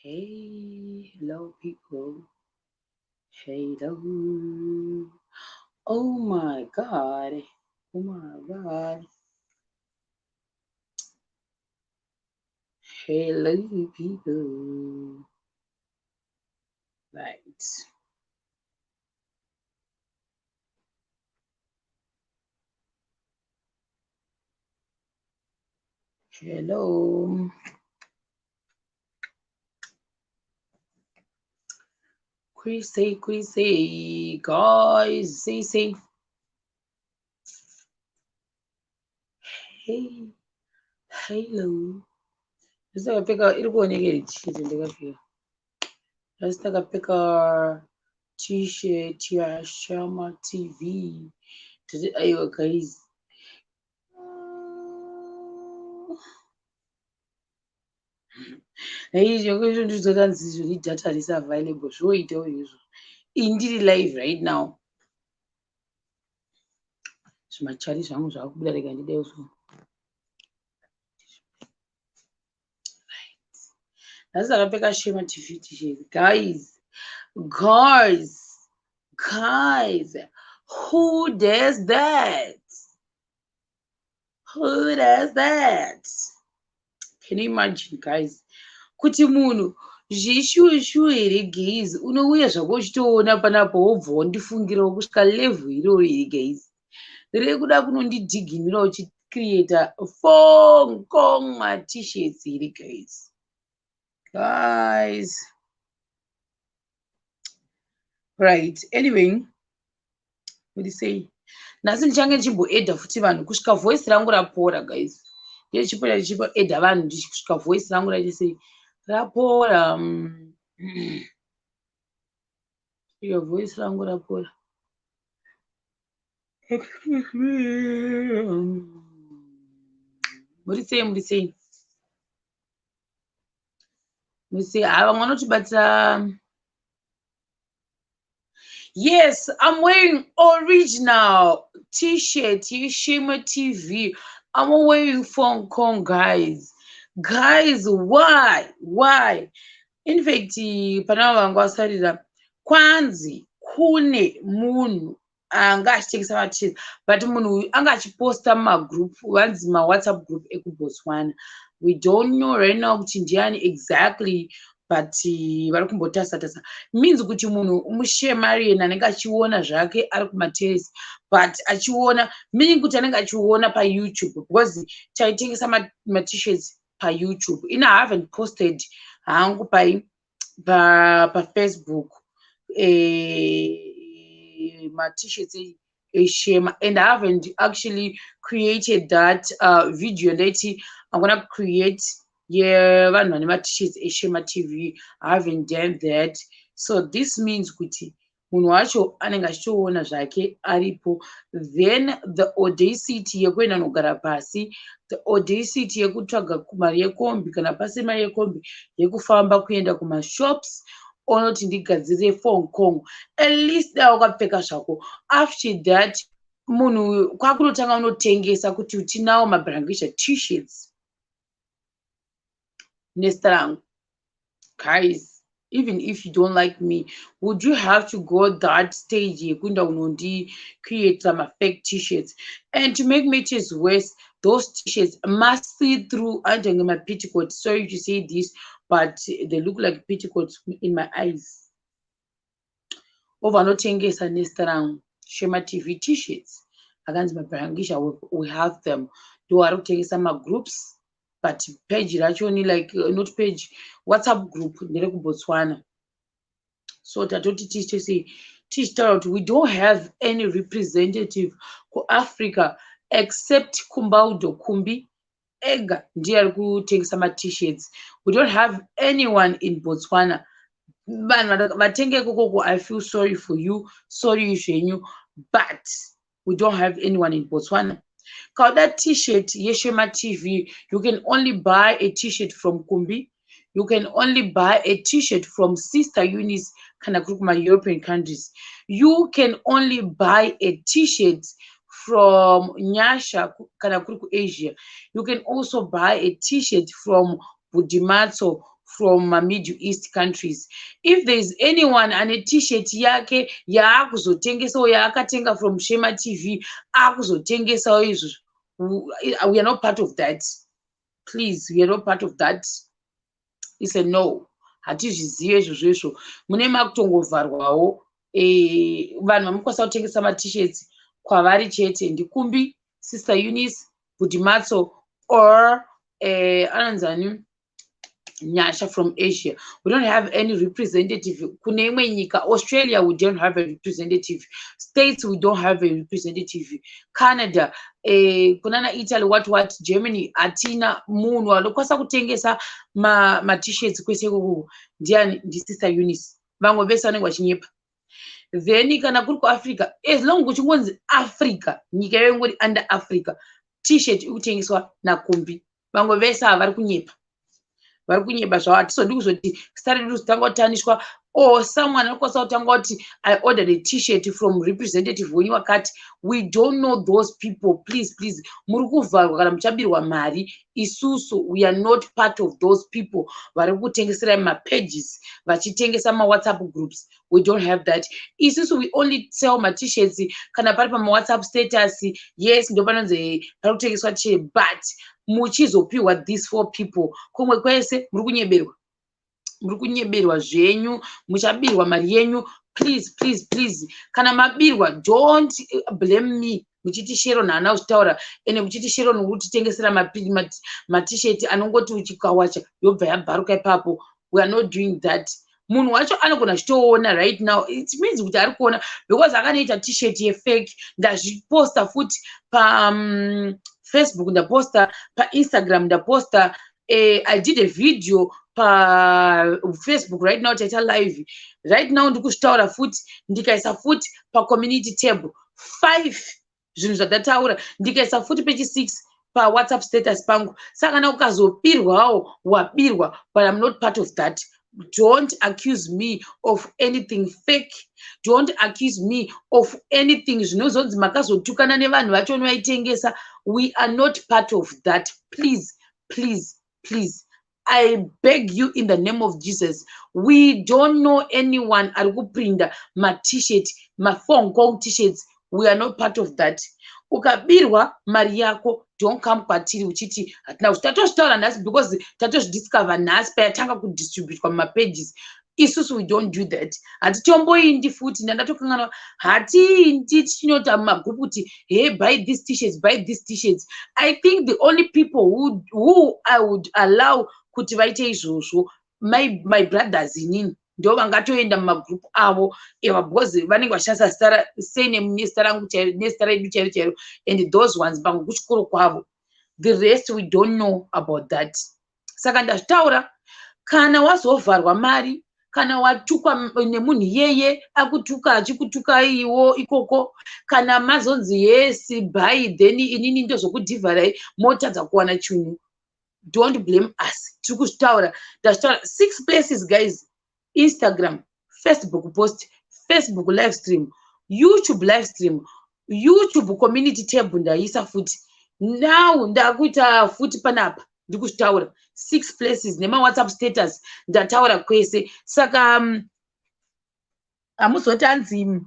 Hey, hello people. Hello. Oh my God. Oh my God. Hello people. Right. Hello. Chrissy, Chrissy, guys, say, say. Hey, hello. Ndakapfeka iri kuoneka here t-shirt ndakapfeka. Nhasi ndakapfeka t-shirt yaShama TV. Ndati aiwa guys. Ndizvokanzi izvo data risi available zvoitawo izvo. Ini ndiri live right now. Zvimachari zvangu zvakubuda rega ndidai so. Nhasi ndakapfeka Shema TV t-shirt. Guys, guys, guys, who does that? Who does that? Can you imagine, guys? Kuti munhu zvishuwu here guys, unouya zvako uchitoona panapa wobva wondifungirawo kusvika level iroro here guys. Rekuda kunondidhiginira uchicreata Fong Kong ma-t-shirts here guys. Guys. Right, anyway, what say? Nhasi ndichange ndichimboedha futi vanhu kusvika voice rangu rapora guys. Ndichipota ndichimboedha vanhu kusvika voice rangu raita sei rapora. Kusvika voice rangu rapora. Excuse me. Muri sei, muri sei? Muri sei? Ha, vamwe vanotibatsira. Yes, I'm wearing original t-shirt yeShema TV. I'm wearing Fong Kong, guys. Guys, why? Why? In fact, pana vanga vasarira kwanzi kune munhu anga achitengesa ma-t-shirt, but munhu uyu anga achiposta mumagroup, vanzi mawhatsapp group ekuBotswana. We don't know right now kuti ndiani exactly, but vari kumbotasa tasa. Means kuti munhu mushemarian anenge achiona zvake ari kumateresi, but achiona, meaning kuti anenge achiona paYouTube, because taitengesa ma-t-shirts paYouTube. Ini I haven't posted hangu pai paFacebook ma-t-shirts eShema, and I haven't actually created that video. Ndaiti I'm gonna create yevanhu vane ma-t-shirts eShema TV. I haven't done that. So this means kuti munhu wacho anenge achitoona zvake aripo. Then the audacity yekuenda nogara pasi, the audacity yekutsvaga mari yekombi, kana pasina mari yekombi, yekufamba kuenda kumashops onoti ndigadzirire Fong Kong. At least dai wakapfeka zvako. After that, munhu kwakunotanga unotengesa kuti tinawo mabrangisha t-shirts nezita rangu. Guys, even if you don't like me, would you have to go that stage yekuenda unondicreata mafake t-shirts? And to make matters worse, those t-shirts must see through, anenge mapetticoat. Sorry to say this, but they look like petticoats in my eyes. Obva anotengesa nezita rangu Shema TV t-shirts akanzi mabrangisha, we have them. Ndo ari kutengesa magroups. But page rachoni, like, not page, WhatsApp group nderekuBotswana. So tatoti tiite sei, tichitaura kuti we don't have any representative kuAfrica except Kumbaudo. Kumbi ega ndiye ari kutengesa maT-shirts. We don't have anyone in Botswana. Vanhu vatenge ikokoko, I feel sorry for you, sorry zvenyu, but we don't have anyone in Botswana. Kauda T-shirt yeShema TV, you can only buy a T-shirt from Kumbi, you can only buy a T-shirt from Sister Eunice. Kana kuri kuma-European countries, you can only buy a T-shirt from Nyasha. Kana kuri kuAsia, you can also buy a T-shirt from Budimatso from Middle East countries. If there is anyone ane T-shirt yake yaakuzotengesawo, yaakatenga from Shema TV, akuzotengesawo izvozvo, we are not part of that. Please, we are not part of that. It's a no. Hatizvizive izvozvo. Izvo mune makutongovharwawo. Vanhu vanokwanisa kutengesa maT-shirts kwavari chete ndiKumbi, Sister Eunice, Budimatso or anonzani, Nyasha from Asia. We don't have any representative kune imwe nyika. Australia, we don't have a representative. States, we don't have a representative. Canada, kunana Italy, what, Germany, hatina munhu anokwanisa kutengesa maT-shirts kwese ikoko. Ndiani? NdiSister Eunice. Vamwe vese vanenge vachinyepa. Then kana kuri kuAfrica, as long kuchingonzi Africa, nyika iyoyo ingori under Africa, T-shirt iri kutengeswa naKumbi. Vamwe vese ava vari kunyepa, vari kunyepa zvavo. Hatizodi kuzoti zita redu rizotanga kutanishwa or someone anokwanisa kutanga kuti, "I ordered a T-shirt from representative wenyu wakati." We don't know those people. Please, please, muri kuvharwa kana muchabirwa mari. Isusu we are not part of those people vari kutengeserai mapages, vachitengesa maWhatsApp groups. We don't have that. Isusu we only sell maT-shirts kana pari pamaWhatsApp status. Yes, ndo panonzi pari kutengeswa T-shirt, but muchizopiwa these four people. Kumwe kwese muri kunyeberwa, muri kunyeberwa zvenyu, muchabirwa mari yenyu. Please, please, please, kana mabirwa, don't blame me muchiti Sharon haana kuzvitaura, ende muchiti Sharon uri kutitengesera maT-shirt anongoti uchikawacha yobva yabharuka ipapo. We are not doing that. Munhu wacho anogona achitoona right now. It means kuti ari kuona because akanoita T-shirt yefake. Ndazviposta futi paFacebook, ndaposta paInstagram, ndaposta, I did a video paFacebook. Right now taita live right now, ndikuzvitaura futi, ndikaisa futi pacommunity tab. Five zvinhu zvandataura, ndikaisa futi pechi6 paWhatsApp status pangu. Saka kana ukazobirwawo, wabirwa, but I'm not part of that. Don't accuse me of anything fake. Don't accuse me of anything zvinozonzi makazotukana nevanhu vacho vaitengesa. We are not part of that. Please, please, please, I beg you in the name of Jesus. We don't know anyone ari kuprinda maT-shirt, maphone call T-shirts. We are not part of that. Ukabirwa mari yako, don't come kwatiri uchiti hatina kuti tatozvitaura nhasi, because tatozvidiscover nhasi payatanga kudistributwa mumapages. Isusu we don't do that. Hatitomboindi futi, ndandatokanganwa, hatiindi tichinota mumagroup kuti, "Hey, buy this T-shirts, buy this T-shirts." I think the only people who I would allow kuti vaite izvozvo, my brothers inini, ndo vangatoenda mumagroup avo eva, because vanenge vachishandisa zita surname nezita rangu, nezita redu chairo chairo, and those ones pamwe kuchikoro kwavo. The rest, we don't know about that. Saka ndazvitaura. Kana wazovharwa mari, kana watukwa nemunhu iyeye akutuka, achikutuka iwo ikoko, kana mazonzi, "Yes, buy," then inini ndozokudhivharai, motadza kuwana chinhu, don't blame us. Tiri kuzvitaura, ndazvitaura six places, guys: Instagram, Facebook post, Facebook live stream, YouTube live stream, YouTube community tab ndaisa futi. Now ndakuita futi panapa, ndikuzvitaura six places nemaWhatsApp status, ndataura kwese. Saka hamuzoti anzi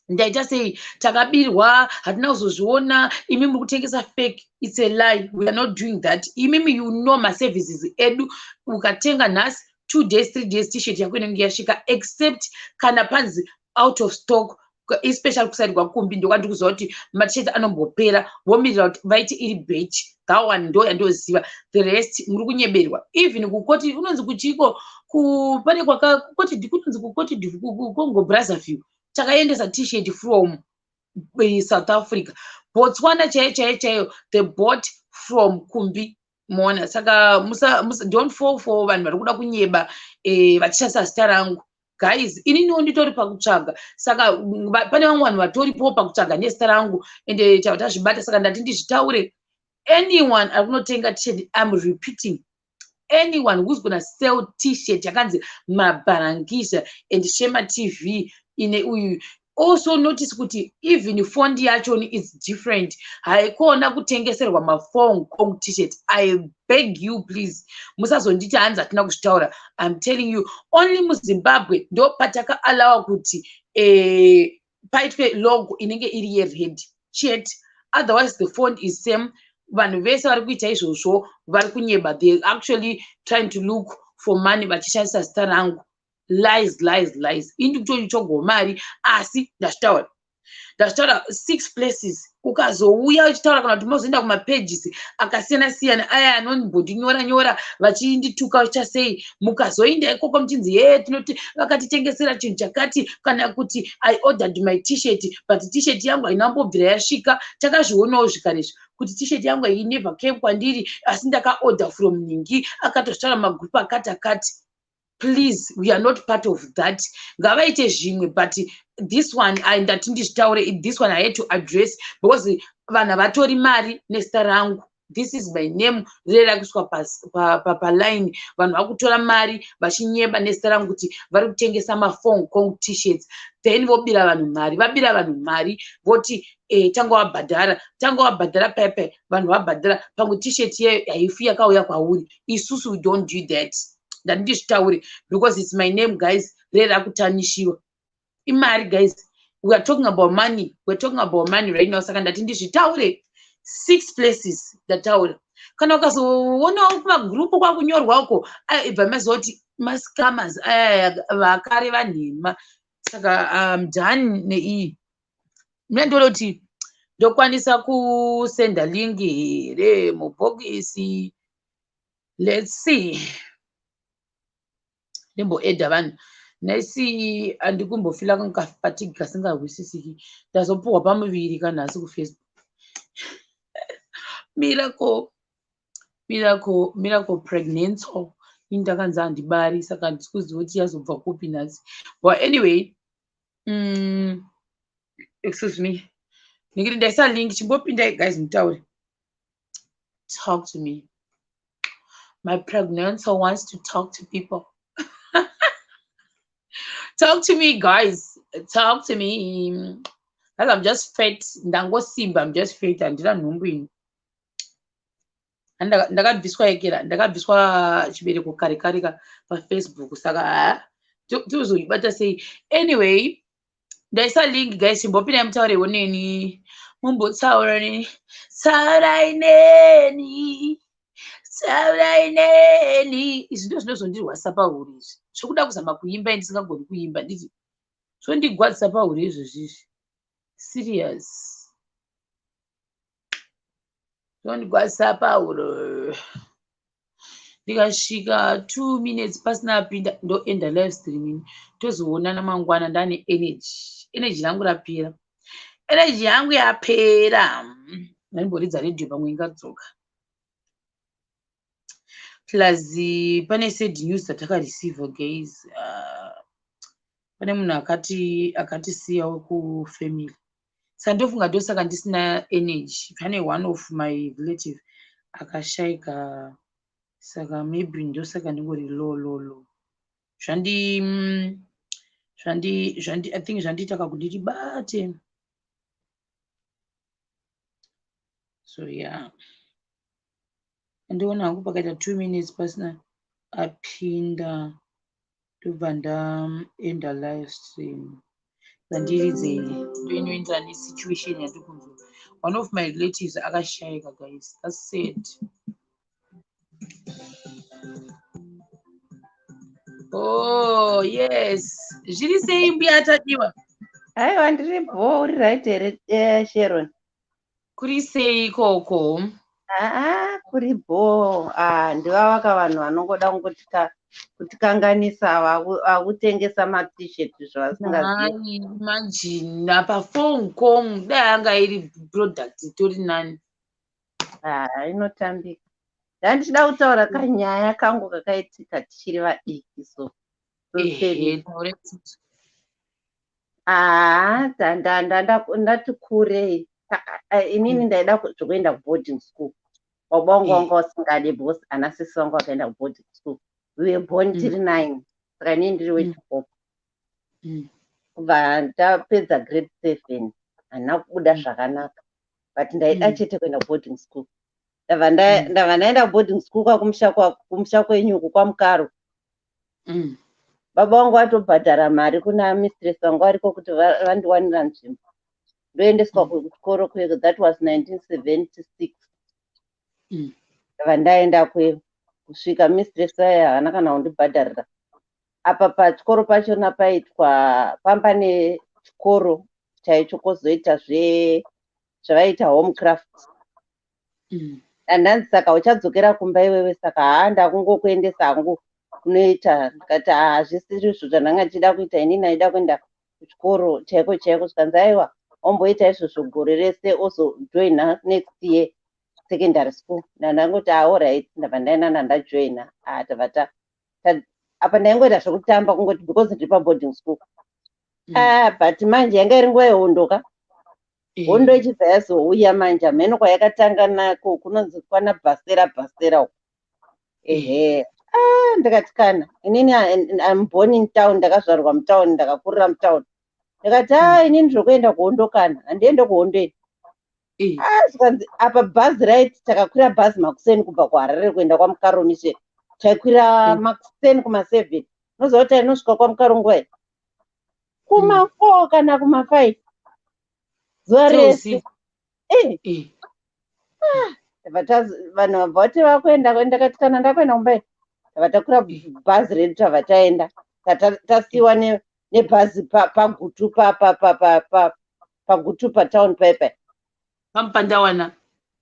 ndaita sei, takabirwa, hatina kuzozviona, imi muri kutengesa fake. It's a lie. We are not doing that. Imimi, you know maservices edu. Ukatenga nhasi, 2 days, 3 days, T-shirt yako inenge yasvika, except kana panzi out of stock, especially kuside kwaKumbi, ndokwandiri kuziva kuti maT-shirt anombopera, vomirira kuti vaite iri batch. That one ndo yandoziva. The rest muri kunyeberwa. Even kukoti unonzi kuchiko, pane kwakakoti kunonzi kukoti Congo Brazzaville, takaendesa T-shirt from South Africa. Botswana chaiyo chaiyo chaiyo, they bought from Kumbi. Moona, saka musa, don't fall for vanhu vari kuda kunyeba vachishandisa zita rangu. Guys, ininiwo nditori pakutsvaga, saka pane vamwe vanhu vatoripowo pakutsvaga nezita rangu, ende tava tazvibata. Saka ndati ndizvitaure. Anyone ari kunotenga T-shirt, I'm repeating, anyone who's gonna sell T-shirt yakanzi Mabharangisha and Shema TV ine uyu, also notice kuti even font yachoni is different. Haikona kutengeserwa maFong Kong T-shirt. I beg you, please, musazonditi hanzi hatina kuzvitaura. I'm telling you, only muZimbabwe ndo patakaalawa kuti paitwe logo inenge iri yered chete. Otherwise the font is same. Vanhu vese vari kuita izvozvo vari kunyeba. They actually trying to look for money vachishandisa zita rangu. Lies, lies, lies. Ini ndikutoitsvago mari, asi ndazvitaura, ndazvitaura six places. Ukazouya uchitaura kana kuti mozoenda kumapages akasiyana siyana aya anombondinyora nyora vachindituka chasei, mukazoinda ikoko muchinzi, "Ye, tinoti vakatitengesera chinhu chakati," kana kuti, "I ordered my T-shirt, but T-shirt yangu haina mbobvira yasvika." Takazvionawo zvikarezvo kuti T-shirt yangu never came kwandiri, asi ndakaorder from ningi, akatozvitaura magroup akati akati. Please, we are not part of that. Ngavaite zvimwe, but this one ndati ndizvitaure. This one I had to address because vanhu havatori mari nezita rangu. This is my name, rere rakuiswa paline. Vanhu vakutora mari vachinyeba nezita rangu kuti vari kutengesa maFong Kong T-shirts, then vobira vanhu mari. Vabira vanhu mari, voti tanga wabhadhara, tanga wabhadhara. Paipai vanhu vabhadhara, pamwe T-shirt iyeyo haifi yakauya kwauri. Isusu we don't do that. Ndati ndizvitaure because it's my name, guys, rere rakutanishiwa. Imari, guys. We are talking about money. We are talking about money right now. Saka ndati ndizvitaure. Six places ndataura. Kana ukazoonawo kumagroup kwakunyorwa uko, ibva maziva kuti mascammers aya vakareva nhema. Saka done neiyi. Mina ndoda kuti ndokwanisa kusenda link here mubhokisi? Let's see, ndimboedha vanhu. Nhasi handikumbofila kafatigue kasingahwisisiki. Ndazopuhwa pamuviri kanhasi kuFacebook. Miracle, miracle, miracle pregnancy. Ini ndakanzi handibari, saka handisi kuziva kuti yazobva kupi nhasi. But anyway, excuse me, ndingiti ndaisa link. Chimbopindai, guys, mutaure. Talk to me. My pregnancy wants to talk to people. Talk to me, guys, talk to me. Guys, I'm just fit. Ndangosimba. I'm just fit. Handina nhumbu ini. Ndakabviswa yekera, ndakabviswa chibereko kare kare paFacebook, saka ha, tozoibata sei? Anyway, ndaisa link, guys. Chimbopindai mutaurewo neni, mumbotaura neni. Taurai neni, taurai neni. Izvi ndo zvinozondirwadzisa pahuri izvi, zvokuda kuzama kuimba ndisingagoni kuimba. Nditi zvondigwadzisa pahuri izvozvizvi, serious, zvondigwadzisa pahuro. Ndikasvika 2 minutes pasina apinda, ndoenda live streaming. Tozoonana mangwana ndane energy. Energy rangu rapera, energy yangu yapera. Ndaimboridza redhiyo, pamwe ingadzoka. Plus pane sad news dzatakareceiva, guys. Pane munhu akati akatisiyawo kufamily, saka ndofunga ndosaka ndisina energy. Pane one of my relative akashaika, saka maybe ndosaka ndingori low, low, low. Zvandi zvandi zvandi I think zvandiita kakuti ndibate. So yeah, andiona hangu pakaita 2 minutes pasina apinda, ndobva ndaenda live stream. Ndandiridze ndoinoenderana nesituation yandiri kunzwa. One of my relatives akashaika, guys. That's sad. Oh yes, zviri sei, mbuya Tadiwa? Aiwa, ndiri bho. Uri right here, Sharon? Kuri sei ikoko? Haa, kuri bhoo. Ah, ndivavaka vanhu vanongoda kungoti kutikanganisa, vakutengesa maT-shirt zvavasingazivi. Nhai, imagine apa phone call dai anga iri product itori nani. Ah, inotambika. Ndandichida kutaura kanyaya kangu kakaitika tichiri vadiki so. Ehe, taura. Ah, ndati kurei. Inini ndaida zvekuenda kuboarding school. Baba vangu vanga vasingade because ana sisi vangu vakaenda kuboarding school. We were born tiri nine, saka inini ndiri wechikoko. Kubva ndapedza grade 7, handina kubuda zvakanaka, but ndaida chete kuenda kuboarding school. Ndabva ndabva ndaenda kuboarding school kwakumusha, kumusha kwenyu uku kwaMukaro. Baba vangu vatobhadhara mari kuna mistress vangu variko kuti vandiwanira nzvimbo, ndoendeswa kuchikoro kweko. That was 1976. Ndabva ndaenda kweyo, kusvika mistress vaya havana kana kundibhadharira. Apa pachikoro pachona paitwa pamba nechikoro chaicho, kwozoita zvavaiita home craft. Andanzi, "Saka uchadzokera kumba iwewe, saka haa, ndakungokuendesa hangu kunoita." Ndikati, "Haa, hazvisiri izvo zvandanga ndichida kuita. Inini ndaida kuenda kuchikoro chaiko chaiko." Zvikanzi, "Aiwa, womboita izvozvo gore rese, ozojoina next year secondary school." Ndandangoti, "Alright." Ndabva ndaenda, ndandajoina. Ah, tabva apa ndaingoita zvekutamba, kungoti because ndiri paboarding school. Ah, but manje yanga iri nguva yehondo ka. Hondo ichibva yazouya manje, hameno kwayakatanga nako, kunonzi kwana Bhasera, Bhasera uko. Ehe. Ah, ndikati kana inini I'm born in town, ndakazvarwa mutown, ndakakurira mutown. Ndikati, "A, inini zvokuenda kuhondo kana handiende kuhondo ini." Ah, zvikanzi apa bhazi raiti, takakwira bhazi makuseni kubva kuHarare kuenda kwaMukaro Mission. Taikwira makuseni kuma7. Unoziva kuti tainosvika kwaMukaro nguva iyi? Kuma4 kana kuma5, zuva rese. Seusiku. Vanhu vabva vati vakuenda. Ndakati kana ndakuenda kumba iyi, tabva takwira bhazi redu, tabva taenda. Tasiyiwa nebhazi paGutu, paGutu patown paipai. Pamupandawana.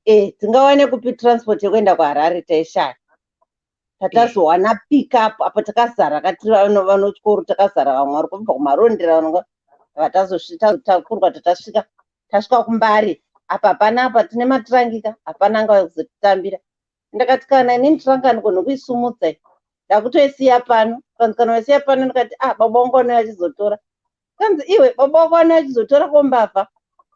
E, tingawane kupi transport yekuenda kuHarare? Taishaya. Tatazowana pickup apo takazara katiri vanochikoro, takazara, vamwe vari kubva kuMarondera. Vanonga vatazosvitakurwa. Tatasvika, tasvika kuMbare apa, hapana apa tine matrunk ka, hapana anga kuzotitambira. Ndakati kana inini trunk handikoni kuisumudza, ndakutoisiya pano. Kanzi, "Kana waisiya pano?" Ndikati, "Ah, baba vangu vanouya vachizotora." Kanzi, "Iwe, baba vako vanouya vachizotora kombavha?"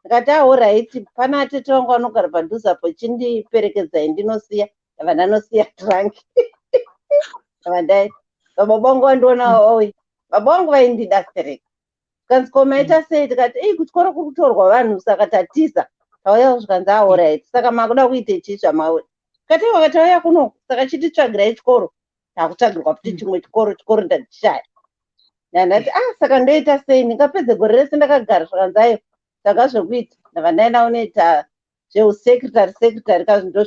Ndikati, "Alright, pana atete vangu vanogara padhuze apo, chindiperekedzai ndinosiya." Ndabva ndanosiya trunk. Ndabva ndai baba vangu vandiona oi, baba vangu vaindida stereki. Kanzi, "Ko maita sei?" Tikati, "Ei, kuchikoro kuri kutorwa vanhu, saka tatiza, tauya." Zvikanzi, "Alright, saka makuda kuite chii zvamauri?" Kati, "Iwa, tauya kuno, saka chititsvagirai chikoro." Takutsvagirwa futi chimwe chikoro. Chikoro ndachishaya. Ndandati, "Ah, saka ndoita sei? Ndingapedze gore rese ndakagara?" Zvakanzi, "Aiwa, tsvaga zvekuita." Ndabva ndaenda kunoita zveusecretary. Secretary kazvo ndo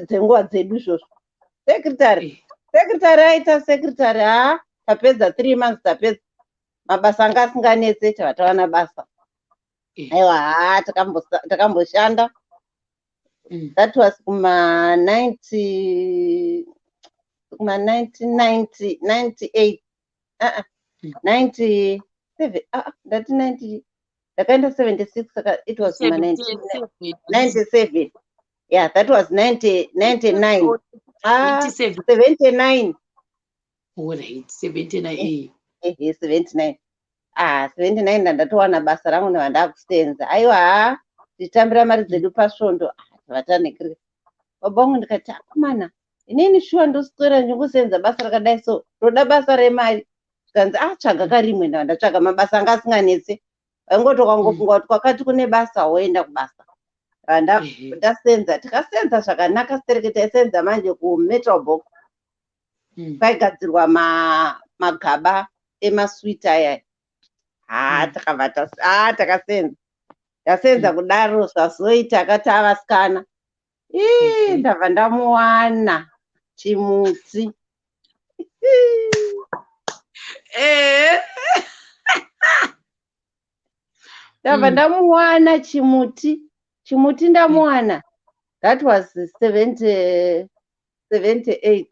dzenguva dzedu izvozvo, secretary. Secretary aita secretary, haa, tapedza 3 months, tapedza mabasa anga asinganetse, tava tawana basa. Aiwa, haa, takamboshanda. That was kuma 90, kuma 1990, 98, 97. Ndati 90, ndakaenda 76, saka it was kuma 97. Yeah, that was 90, 99, ah, 79. Alright, 79. Ehe, 79. Ah, 79 ndandatowana basa rangu, ndava ndakusenza. Aiwa, haa, tichitambira mari dzedu pasvondo. Vatanekiri baba vangu, ndikati, "Akomana, inini shuwa ndoswera ndingosenza basa rakadai, so ndoda basa remari." Zvikanzi, "Ah, tsvaga karimwe." Ndava ndatsvaga mabasa anga asinganetse, vaingoti ukangofunga kuti kwakati kune basa, woenda kubasa. Ndasenza, tikasenza zvakanaka stereke. Taisenza manje kumetal box, kwaigadzirwa magaba emaswiti aya. Ha, takabva takasenza, ndasenza kudaro, zvazoita akati avasikana ii, ndabva ndamuwana chimuti. Ndabva ndamuwana chimuti, chimuti ndamuwana. That was 70, 78.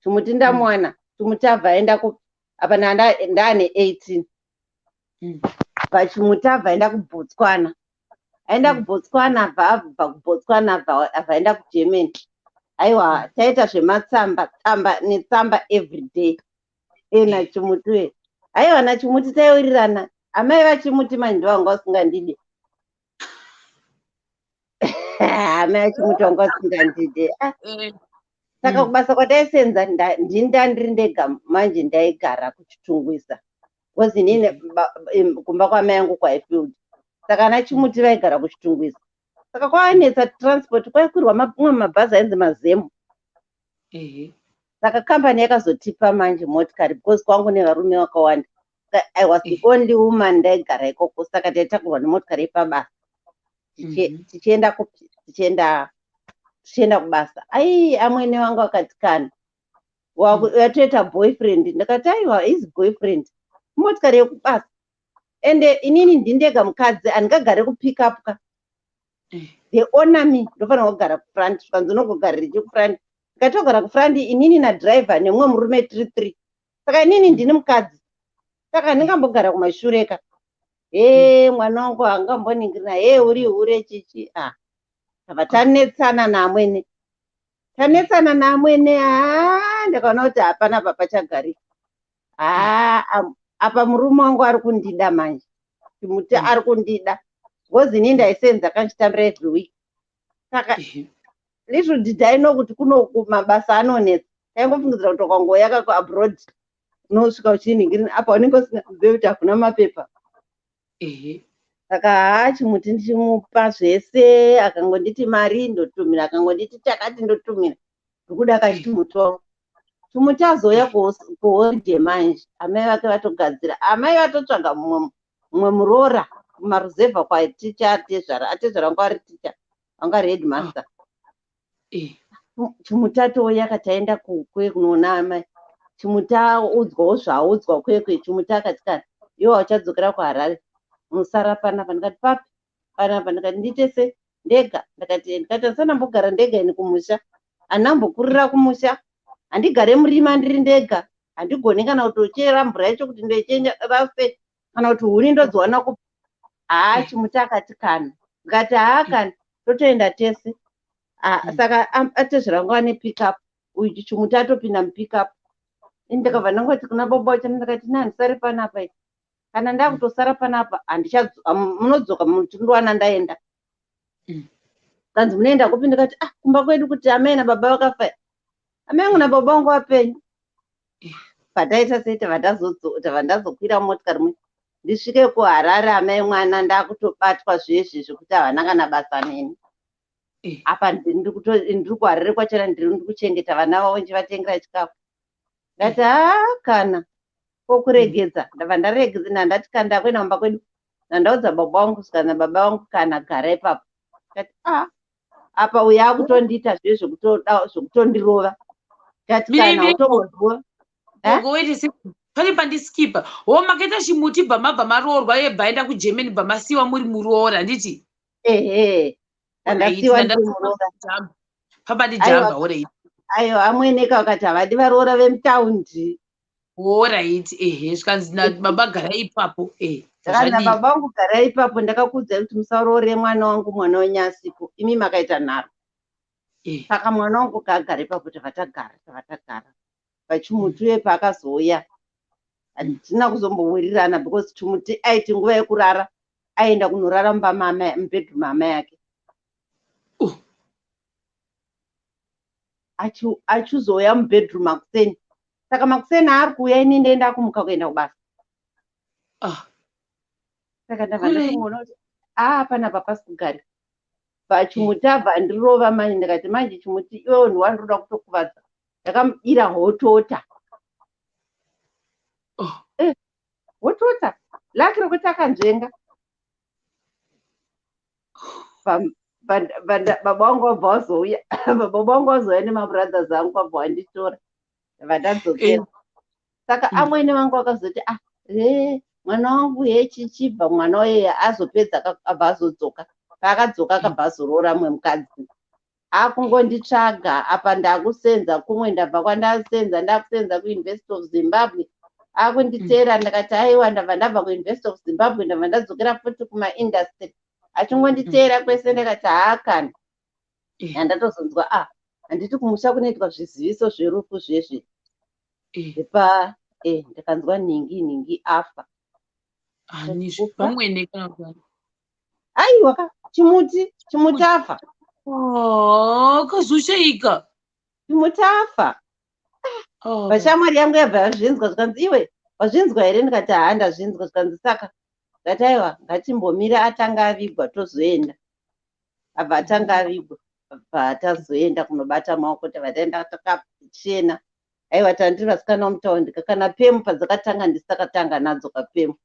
Chimuti ndamuwana. Chimuti abva aenda ku, apa ndaane 18. Pachimuti abva aenda kuBotswana. Aenda kuBotswana, abva kuBotswana abva aenda kuGermany. Aiwa, taita zvematsamba, tsamba netsamba everyday. NaChimuti uye. Aiwa, naChimuti taiwirirana. Amai vaChimuti manje ndovanga vasingandide. Amai vaChimuti vanga vasingandide. Ah. Saka kubasa kwataisenza, ndini ndandiri ndega manje ndaigara kuChitungwiza. Because inini kumba kwamai angu kuHighfield. Saka ana Chimuti vaigara kuChitungwiza. Saka kwaanetsa transport, kwaikwirwa mamwe mabhazi ainzi mazemu. Saka kambani yakazotipa manje motikari because kwangu nevarume vakawanda. I was the only woman ndaigara ikoko, saka taitakurwa nemotikari yepabasa. Tichienda kupi? Tichienda kubasa. Ai, amwene vangu akati kana watoita boyfriend. Ndakati aiwa, is boyfriend motikari yekubasa, ende inini ndindega mukadzi, handingagare kupick up ka. They honor me, ndofanira kugara kufront. Zvikanzi unogogarira kufront. Ndikati togara kufront inini nadriver nemumwe murume, tiri three. Saka inini ndini mukadzi, saka handingambogara kumashure ka. He, mwana wangu hangamboningirina, he, uri hure chichi. Ah, tabva tanetsana naamwene, tanetsana naamwene. Haa, ndakaona kuti hapana papachagarika. Haa, apa murume wangu ari kundida manje, Chimuti ari kundida because inini ndaisenza kanchitambira every week. Saka little did I know kuti kuno mabasa anonetsa. Taingofungidzira kuti ukangoyaka kuabroad unosvika uchiningirina, apa unenge usingazivi kuti hakuna mapepa. Saka haa, Chimuti ndichimupa zvese, akangonditi mari ndotumira, akangonditi chakati ndotumira, ndokuda kachimuti wangu. Chimuti azouya kuholiday manje, amai vake vatogadzira, amai vatotsvaga mumwe muroora kumaruzevha kwaticha atezvara. Atezvara vangu ari ticha, vanga ari headmaster. Chimuti atouya, kataenda kukwe kunoona amai. Chimuti audzwawo zvaaudzwa kwekwe. Chimuti akati kana iwe uchadzokera kuHarare, unosara panapa. Ndikati papi panapa? Ndikati ndiite se ndega. Ndikati handisana ndega ini kumusha, handinambokurira kumusha, handigare murima ndiri ndega, handigoni kana kutochera mvura yacho kuti ndoichera sei, kana kuti huni ndodziwana kupi. Haa, Chimuti akati kana. Ndikati haa, kana totoenda tese. Saka atezvara vangu vane pickup, uyu Chimuti atopinda mupickup. Ini ndakabva ndangoti kuna baba wacho, ndakati ina handisari panapa ini, kana ndakutosara panapa munodzoka muchindowana ndaenda. Kanzi munoenda kupi? Ndikati ah, kumba kwedu, kuti amai nababa vakafa. Amai angu nababa vangu vapenyu. Pataita sei, tabva ndazokwira motikari mu ndisvike kuHarare, amai mwana ndakutobatwa zvezvi zvekuti havana kana basa neni. Apa ndiri kuHarare kwachona, ndiri kuchengeta vana vavo, ndichivatengera chikafu. Ndati haa, kana kokuregedza, ndabva ndaregedza. Ndandati kana ndakuenda kumba kwedu, ndandaudza baba vangu, zvikanzi baba vangu kana gara ipapo. Ndati a apa uyo akutondiita zve zvekutondirova. Ndati kana utombondirova. Wait, pane pandiskipa ho. Makaita Chimuti, bva mabva maroorwa, yebva aenda kuGermany, bva masiyiwa muri muroora, handiti? Ehe, ndandasiyiwa ndiri muroora. Pabandijamba, alright. Aiwa, amweneka vakati havadi varoora vemutaundi. Alright, ehe, zvikanzi nababa garai ipapo. Kana baba vangu garai ipapo, ndakakuudzai kuti musaroore mwana wangu, mwana wenyasipo, imi makaita nharo. Saka mwana wangu kaagara ipapo. Tabva tagara, tabva tagara. PaChimuti uye paakazouya, handina kuzombowirirana because Chimuti aiti nguva yekurara aenda kunorara mumba mubedroom amai ake. Achizouya mubedroom makuseni. Saka makuseni aari kuuya, ini ndoenda kumuka kuenda kubasa. Saka ndabva ndatongoona kuti aa, panapa pasi kugara. Pachimuti abva andirova manje. Ndikati manje Chimuti, iwewe ndiwandiroda kutokuvadza. Ndakamudira hot water. Hot water, lucky rokuti akanzvenga. Baba vangu vabva vazouya, baba vangu vazouya nemabrothers angu, vabva vanditora, vandadzokera. Saka amwene vangu vakazoti ah, he, mwana wangu, he, chichibva mwana weye azopedza, abva azodzoka. Paakadzoka akabva azoroora mumwe mukadzi. Akungonditsvaga apa ndakusenza kumwe, ndabva kwandasenza, ndakusenza kuUniversity of Zimbabwe. Akunditeera, ndakati aiwa, ndabva ndabva kuUniversity of Zimbabwe, ndabva ndadzokera futi kumaindustry. Achingonditeera kwese, ndakati haakana. Handatozonzwa, ah, handiti kumusha kunoitwa zviziviso zverufu zvezve zvepa ndikanzwa nhingi nhingi afa. Pamwene kana kuti? Aiwa ka, Chimuti, Chimuti afa. Oh, kazoshaika. Chimuti afa. Oh. Vashamwari yangu yabva yazvinzwa, zvikanzi, "Iwe wazvinzwa here?" Ndikati, "Haa, ndazvinzwa." Zvikanzi, "Saka?" Ndati, "Aiwa, ngatimbomira atanga avigwa tozoenda." Abva atanga avigwa, bva tazoenda kunobata maoko, tabva taenda takachena. Aiwa, tandiri vasikana vomutaundi, kana pemu padzakatanga ndisakatanga nadzo kapemu.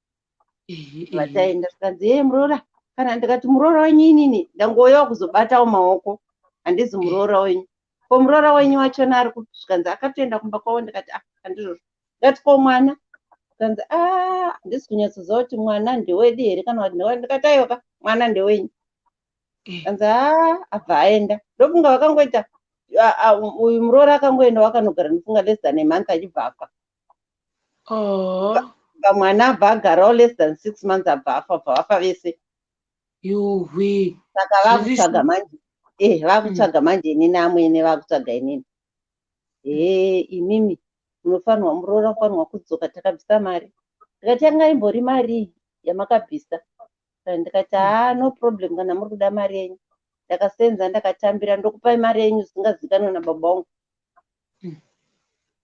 Vataenda, zvikanzi, "Ye muroora kana." Ndikati, "Muroora wenyu inini ndangouyawo kuzobatawo maoko, handizi muroora wenyu. Ko muroora wenyu wachona ari kupi?" Zvikanzi, "Akatoenda kumba kwavo." Ndikati, "Ah, handizvozvo." Ndikati, "Ko mwana?" Zvikanzi, "A, handisi kunyatsoziva kuti mwana ndewedu here kana kuti ndewa." Ndikati, "Aiwa ka, mwana ndewenyu." Kanzi, "Ha." Abva aenda. Ndofunga vakangoita uyu muroora akangoenda wakanogara, ndofunga less than a month achibva afa. Oh. Mwana abva agarawo less than 6 months, abva afa, bva vafa vese. Yuhwi. Saka vakutsvaga manje, vakutsvaga manje inini, amwene vakutsvaga inini. "He, imimi munofanirwa, muroora unofanirwa kudzoka, takabvisa mari." Ndikati, "Yanga imbori mari yamakabvisa?" Ndikati, "Haa, no problem, kana muri kuda mari yenyu, ndakasenza, ndakatambira, ndokupai mari yenyu zvisingazivikanwe nababa vangu."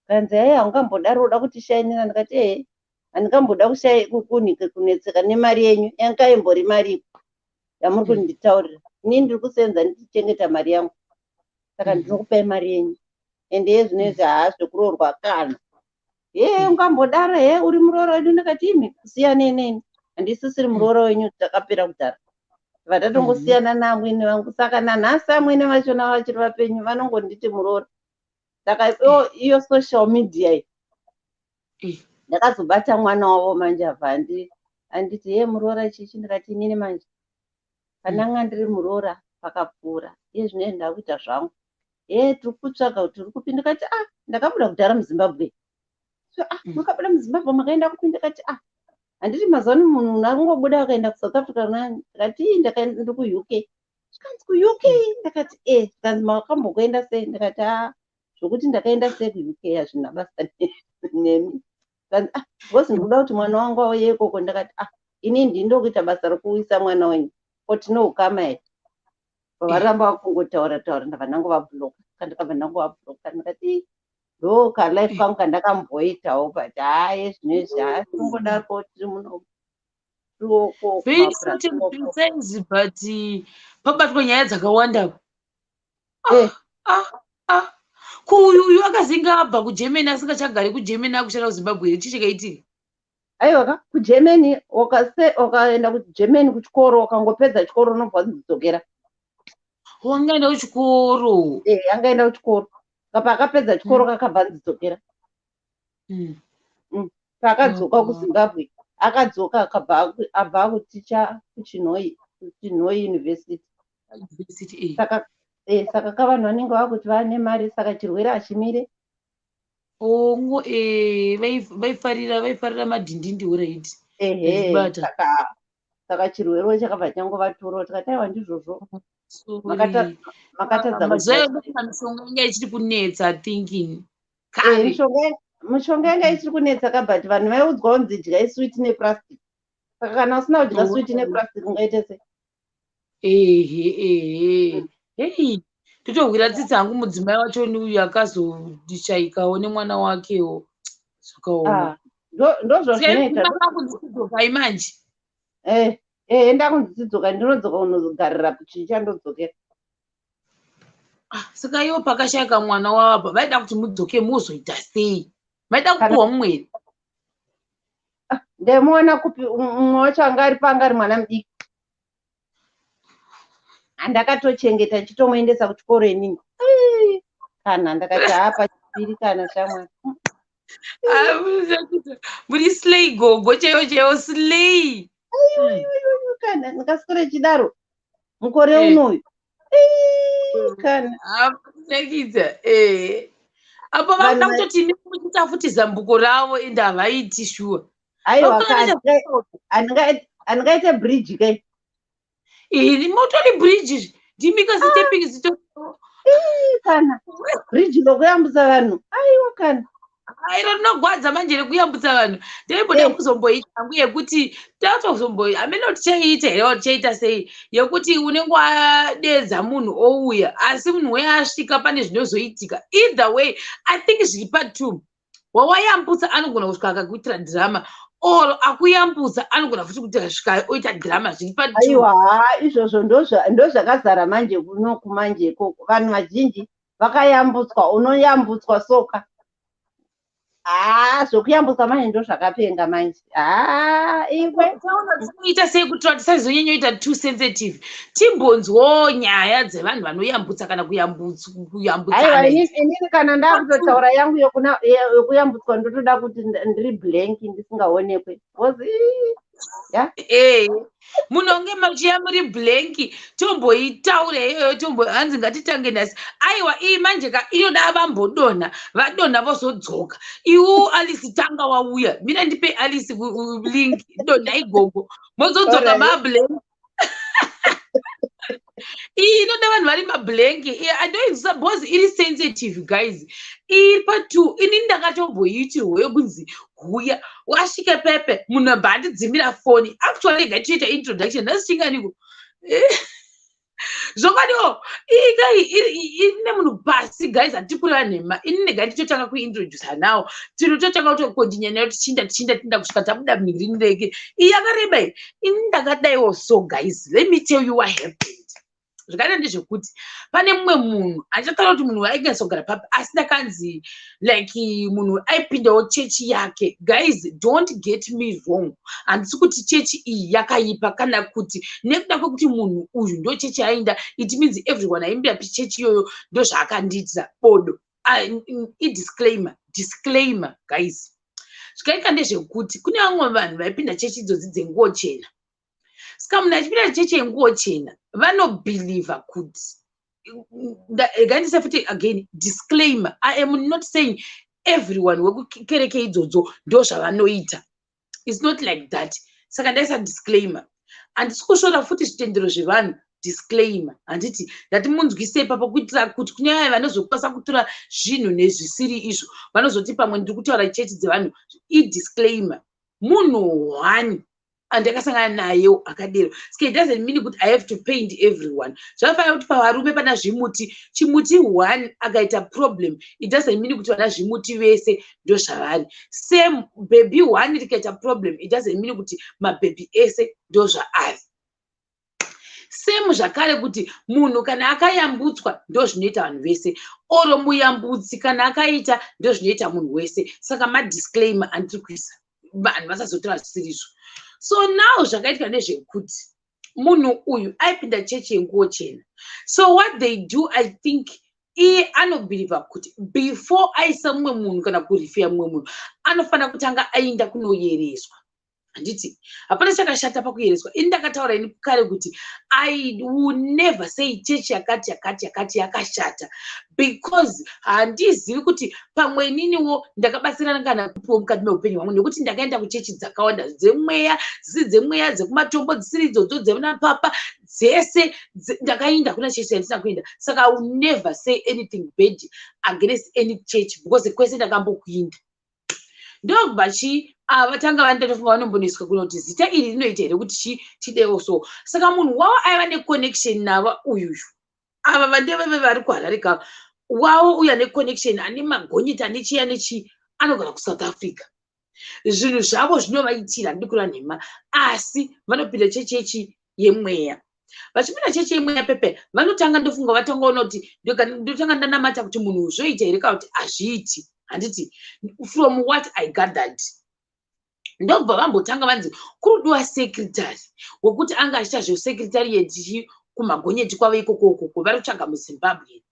Kanzi, "Hei, haungambodaro, uda kutishainira." Ndikati, "Ehe, handingamboda kunetseka nemari yenyu. Yanga imbori mari yamuri kunditaurira? Inini ndiri kusenza ndichichengeta mari yangu, saka ndinokupai mari yenyu. Ende yezvinezvi haa, zvekuroorwa kana he, ungambodaro he, uri muroora wedu." Ndikati, "Imi kusiyanei neni, handisisiri muroora wenyu, takapera kudhara." Vatatongosiyana naamwene vangu. Saka nanhasi amwene vachona vachiri vapenyu, vanongonditi muroora. Saka iyo social media iyi, ndakazobata mwana wavo manje, abva anditi, "Ye muroora chichi." Ndikati, "Inini manje pandanga ndiri muroora pakapfuura, iye zvino ndakuita zvangu. He, tiri kutsvaga kuti uri kupi." Ndikati, "Ah, ndakabuda kudhara muZimbabwe." "So, ah, makabuda muZimbabwe makaenda kupi?" Ndikati, "Ah, handiti mazuva ano munhu akungobuda akaenda kuSouth Africa nani." Ndikati, "Ii, ndakaenda, ndiri kuUK." Zvikanzi, "KuUK?" Ndakati, "E." Zvikanzi, "Makambokuenda sei?" Ndikati, "A, zvokuti ndakaenda sei kuUK hazvina basa nemi." Zvikanzi, "Ah, because ndikuda kuti mwana wangu auye ikoko." Ndakati, "Ah, ini ndini ndokuita basa rokuuyisa mwana wenyu, ko tine ukama here?" Varamba vakungotaura taura, ndabva ndangovabloka. Ndakabva ndangovabloka. Ndikati, "Ii, ndo kalife kangu kandakamboitawo, but haye zvinezvi haa, tinongodariko tiri muno." Very short and precise, but pabatwa nyaya dzakawanda. Ah, ah. Ko uyu uyu akazinga abva kuGermany, asingachagari kuGermany, akushanda kuZimbabwe here? Chii chakaitika? Aiwa ka, kuGermany wakaenda kuGermany kuchikoro, wakangopedza chikoro unobva wanzidzokera. Wangaenda kuchikoro? Eh, angaenda kuchikoro. Kapa akapedza chikoro kakabva anzidzokera. Paakadzoka kuZimbabwe, akadzoka akabva abva akuticha kuChinhoyi, kuChinhoyi University. University, Saka saka kavanhu vanenge vakuti vane mari, saka chirwere hachimire. Ongo vaifarira madhindindi, alright. Ehe. Zibata. Saka chirwere chakabva changovatora. Tikati, "Aiwa, ndizvozvo." Sorry. Makatadza Mazuva kudya. edu mishonga inga ichiri kunetsa, thinking kare. Mishonga yanga ichiri kunetsa ka, but vanhu vaiudzwa kunzi dyai sweet neplastic. Saka kana usina kudya sweet neplastic ungaite sei? Ehe, hei, totohwira tsitsi hangu mudzimai wacho uyu akazoshaikawo nemwana wakewo, zvakaoma. Ah, ndozvazvinoita. Kunzidzokai manje? Eh, ndakunzi tidzoka, ndinodzoka kunogarira chichandodzokera. Ah, saka iwo pakashaika mwana wavabva vaida kuti mudzoke muzoita sei? Maida Kana- kupuhwa mumwe here? Ndaimuona kupi? Mumwe wacho anga ari panga ari mwana mudiki, handakatochengeta ndichitomuendesa kuchikoro inini. Ii, kana ndakati haa, pachipiri kana shamwari. Ah, muri slay, gogo chaiwo chaiwo slay. Kana ndikaswera chidaro mukore unoyu. Ii. Kana. Nakidza apo Vanhu vakuda kutoti imi muchiita futi zambuko ravo, ende havaiti shuwa. Aiwa, handingaite bridge kai. Iri motori bridge, ndimika stepping stone. Kana bridge rokuyambutsa vanhu, aiwa kana. Airo rinogwadza manje rekuyambutsa vanhu. Ndaimboda kuzomboita hangu yekuti tatozombo, hamene kuti tichaiita here, tichaita sei, yekuti unenge wadedza munhu ouya, asi munhu weye asvika pane zvinozoitika. Either way, I think zviri patwo: wawayambutsa anogona kusvika akakuitira drama, or akuyambutsa anogona futi kuti asvika oita drama. Zviri patwo. Aiwa, ha, izvozvo ndozvakazara manje kunoku manje ikoko. Vanhu vazhinji vakayambutswa, unoyambutswa soka. Haa, zvokuyambutswa manje ndozvakapenga manje. Haa, iwe. Taona tinoita sei kuti tisazonyanyoita too sensitive, timbonzwawo nyaya dzevanhu vanoyambutsa kana Aiwa. Kuyambutsana. Inini kana ndakutotaura yangu yokuyambutswa, ndotoda kuti ndiri blank, ndisingaonekwe, because ii, ya. Munonge machiya muri blank, tomboitaura iyoyo, tombo hanzi ngatitange nhasi. Aiwa, iyi manje ka inoda vambodonha, vadonha vozodzoka. Iwo Alice, tanga wauya, mina ndipe Alice link, donha igogo, mozodzoka. Mablank iyi inoda vanhu vari mablank. Andoinzwisa because iri sensitive, guys. Iri patwo. Ini ndakatomboitirwa yokunzi huya, wasvike pepe, munhu abva andidzimira foni. Actually, ngatichoita introduction nhasi chinganiko. Zvokwadiwo iyi kai ine munhu pasi, guys, hatiri kureva nhema. Ini ndega ndichotanga kuintroduca now, tinototanga kutokontinya nayo, tichinda, tichinda, tinda kusvika tabuda mhirini reke. Iyi yakareba iyi. Ini ndakadaiwo. So guys, let me tell you what happened. Zvakaita ndezvekuti pane mumwe munhu, handichataura kuti munhu ainyatsa papi, asi ndakanzi like munhu aipindawo chechi yake. Guys, don't get me wrong, handisi kuti chechi iyi yakaipa, kana kuti nekuda kwekuti munhu uyu ndo chechi yainda, it means everyone aimbira chechi iyoyo ndo zvaakandiitira bodo. Idisclaimer, disclaimer, guys. Zvikaita ndezvekuti kune vamwe vanhu vaipinda chechi idzodzi dzenguo chena. Saka munhu achipinda chechi yenguo chena, vanobhilivha kuti, ngandise futi again disclaimer, I am not saying everyone wekukereke idzodzo ndo zvavanoita. It's not like that. Saka ndaisa disclaimer, handisi kusvora futi zvitendero zvevanhu. Disclaimer, handiti ndati munzwise ipapo kuitira kuti kune vaya vanozokwanisa kutora zvinhu nezvisiri izvo, vanozoti pamwe ndiri kutaura chechi dzevanhu. Idisclaimer, munhu one andakasangana nayewo akadero. Saka it doesn't mean kuti I have to paint everyone. Zvakafanira kuti pavarume pana zvimuti, chimuti one akaita problem, it doesn't mean kuti vana zvimuti vese ndozvavari. Same baby one rikaita problem, it doesn't mean kuti mabhebhi ese ndozvaari. Same zvakare kuti munhu kana akayambutswa ndo zvinoita vanhu vese, oro muyambutsi kana akaita ndo zvinoita munhu wese. Saka madisclaimer andiri kuisa, vanhu vasazotora zvisirizvo. So now zvakaitika ndezvekuti munhu uyu aipinda chechi yenguo chena. So what they do, I think iye anobhilivha kuti before aisa mumwe munhu kana kurifeya mumwe munhu, anofanira kutanga aenda kunoyereswa. Handiti hapana chakashata pakuyereswa. Ini ndakataura ini kare kuti I will never say chechi yakati yakati yakati yakashata, because handizivi kuti pamwe ininiwo ndakabatsirana kana kupiwo mukati meupenyu hwangu, nekuti ndakaenda kuchechi dzakawanda, dzemweya, dzisiri dzemweya, dzekumatombo, dzisiri idzodzo, dzevanapapa, dzese ndakaenda. Kuna chechi yandisina kuenda. Saka I will never say anything bad against any church, because kwese ndakambokuinda. Ndobva chi ava tanga vandatofunga vanomboneswa kuno kuti zita iri rinoita here kuti chi tidewo. So saka munhu wavo aiva neconnection navo uyuyu, ava vandeveve vari kuHarare kava wavo, uyu ane connection, ane magonyeti, ane chiya nechii, anogara kuSouth Africa. Zvinhu zvavo zvinovaitira, handidi kureva nhema, asi vanopinda chechi yechi yemweya. Vachipinda chechi yemweya pepe, vanotanga, ndofunga vatanga ona kuti ndotanga ndanamata kuti munhu zvoita here kana kuti hazviiti. Handiti from what I gathered, ndobva vambotanga vanzi kurudiwa secretary wekuti anga achiita zvesecretariat kumagonyeti kwavo ikoko ukoko, vari kutsvaga muZimbabwe.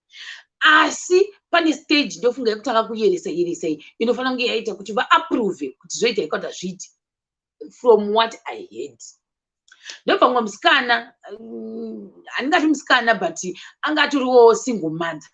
Asi pane stage, ndofunga yekutanga kuyeresa yeresa iyi, inofanira kunge yaita kuti vaapprove kuti zvoita here kana kuti hazviiti, from what I heard. Ndobva mumwe musikana, handingati musikana, but anga atoriwo single mother.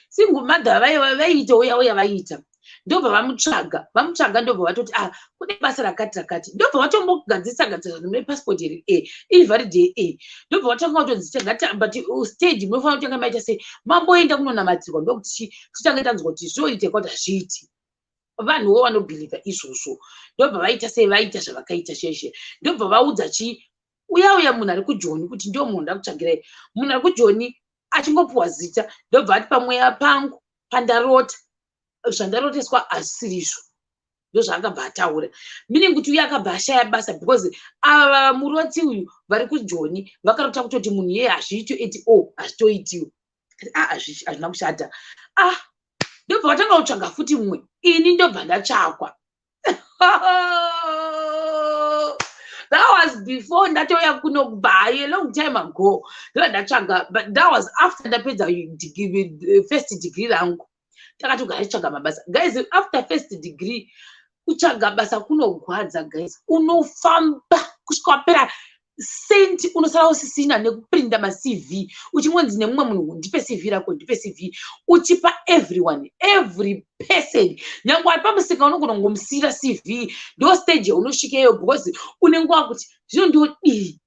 Single mother vaiita uya uya vaiita. Ndobva vamutsvaga, vamutsvaga, ndobva vatoti, "Ah, kune basa rakati rakati." Ndobva vatombogadzirisa gadzirisa, mune passport here? E, iri valid? E. Ndobva vatanga kutonzi, "But stage munofanira kutanga maita sei, mamboenda kunonamatirwa, ndokuti titange tanzwa kuti zvoita kuti hazviiti." Vanhuwo vanobhilivha izvozvo. Ndobva vaita sei, vaita zvavakaita sheshe. Ndobva vaudza chi uya uya munhu ari kuJoni kuti, "Ndo munhu ndakutsvagirai." Munhu ari kuJoni achingopiwa zita, ndobva ati, "Pamweya pangu pandarota, zvandaroteswa hazisirizvo." Ndozvaakabva ataura, meaning kuti uye akabva ashaya basa, because ava murotsi uyu vari kuJoni vakarota kutoti munhu iyeye hazviiti at all, hazvitoitiwo. Ah, hazvina kushata. Ah, ndobva vatanga kutsvaga futi mumwe. Ini ndobva ndatsvakwa. That was before ndatouya kuno kubva, a long time ago. Ndobva ndatsvaga, but that was after ndapedza first degree rangu. Takatogara tichitsvaga mabasa, guys. After first degree, kutsvaga basa kunogwadza, guys. Unofamba kusvika wapera senti, unosara usisina nekuprinda maCV, uchingonzi nemumwe munhu, "Ndipe CV rako, ndipe CV." Uchipa everyone, every person, nyange ari pamusika unogona kungomusiyira CV. Ndo stage yaunosvikeyo, because unenge wakuti, "Zvino ndodii?"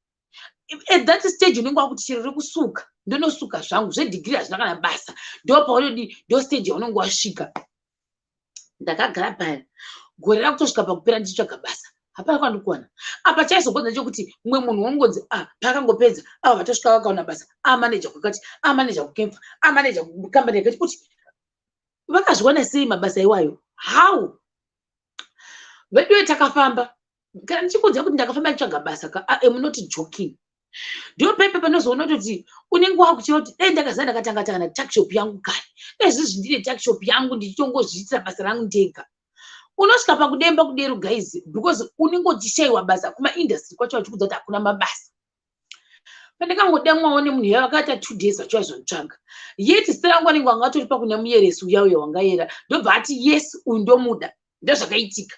At that stage unenge wakuti, "Chero rekusuka ndonosuka zvangu, zvedegree hazvina kana basa." Ndo paunodii, ndo stage yaunenge wasvika. Ndakagara paya gore rakutosvika pakupera ndichitsvaga basa, hapana kwandikuwana. Apa chaizogodza chekuti mumwe munhu unongonzi, ah, paakangopedza ava vatosvika vakaona basa, amaneja kwakati, amaneja kuKemfa, amaneja kukambani yakati. Kuti vakazviwana sei mabasa iwayo? How? Veduwe, takafamba. Kana ndichikuudza kuti ndakafamba nditsvaga basa ka, am not joking. Ndo pepe panozoona kutoti unenge wakuchiva kuti, "Dai ndakaziva ndakatanga tanga tuckshop yangu kare, dai zvizvi ndine tuckshop yangu, ndichitongozviitira basa rangu ndega." Unosvika pakudemba kudero, guys, because unenge uchishayiwa basa. Kumaindustry kwacho vachikudza kuti hakuna mabasa. Pandakangodamwawo nemunhu iya, vakaita 2 days vachivazomutsvaga, yet zita rangu vanenge vanga vatori pakuna muyeresi uya uya wangayera. Ndobva ati, "Yes, uyu ndomuda." Ndozvakaitika.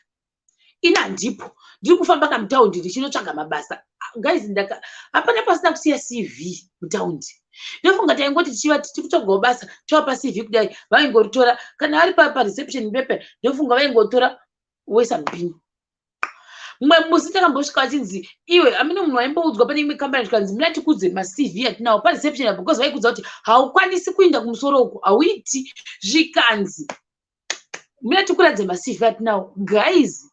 Ini handipo, ndiri kufamba kamutaundi ndichinotsvaga mabasa, guys. Ndaka hapana pasina kusiya CV mutaundi. Ndofunga taingoti tichiva tiri kutsvagawo basa, tovapa CV kudai, vaingoritora. Kana ari pareception pepe, ndofunga vaingotora woisa mupini. Mumwe musi takambosvika vachinzi, "Iwe amene." Munhu waimboudzwa pane imwe kambani, zvikanzi, "Muna tikudze maCV atinawo pareception apo," because vaikudza kuti haukwanisi kuinda kumusoro uku, hauiti. Zvikanzi, "Muna tikuradze maCV atinawo." Guys,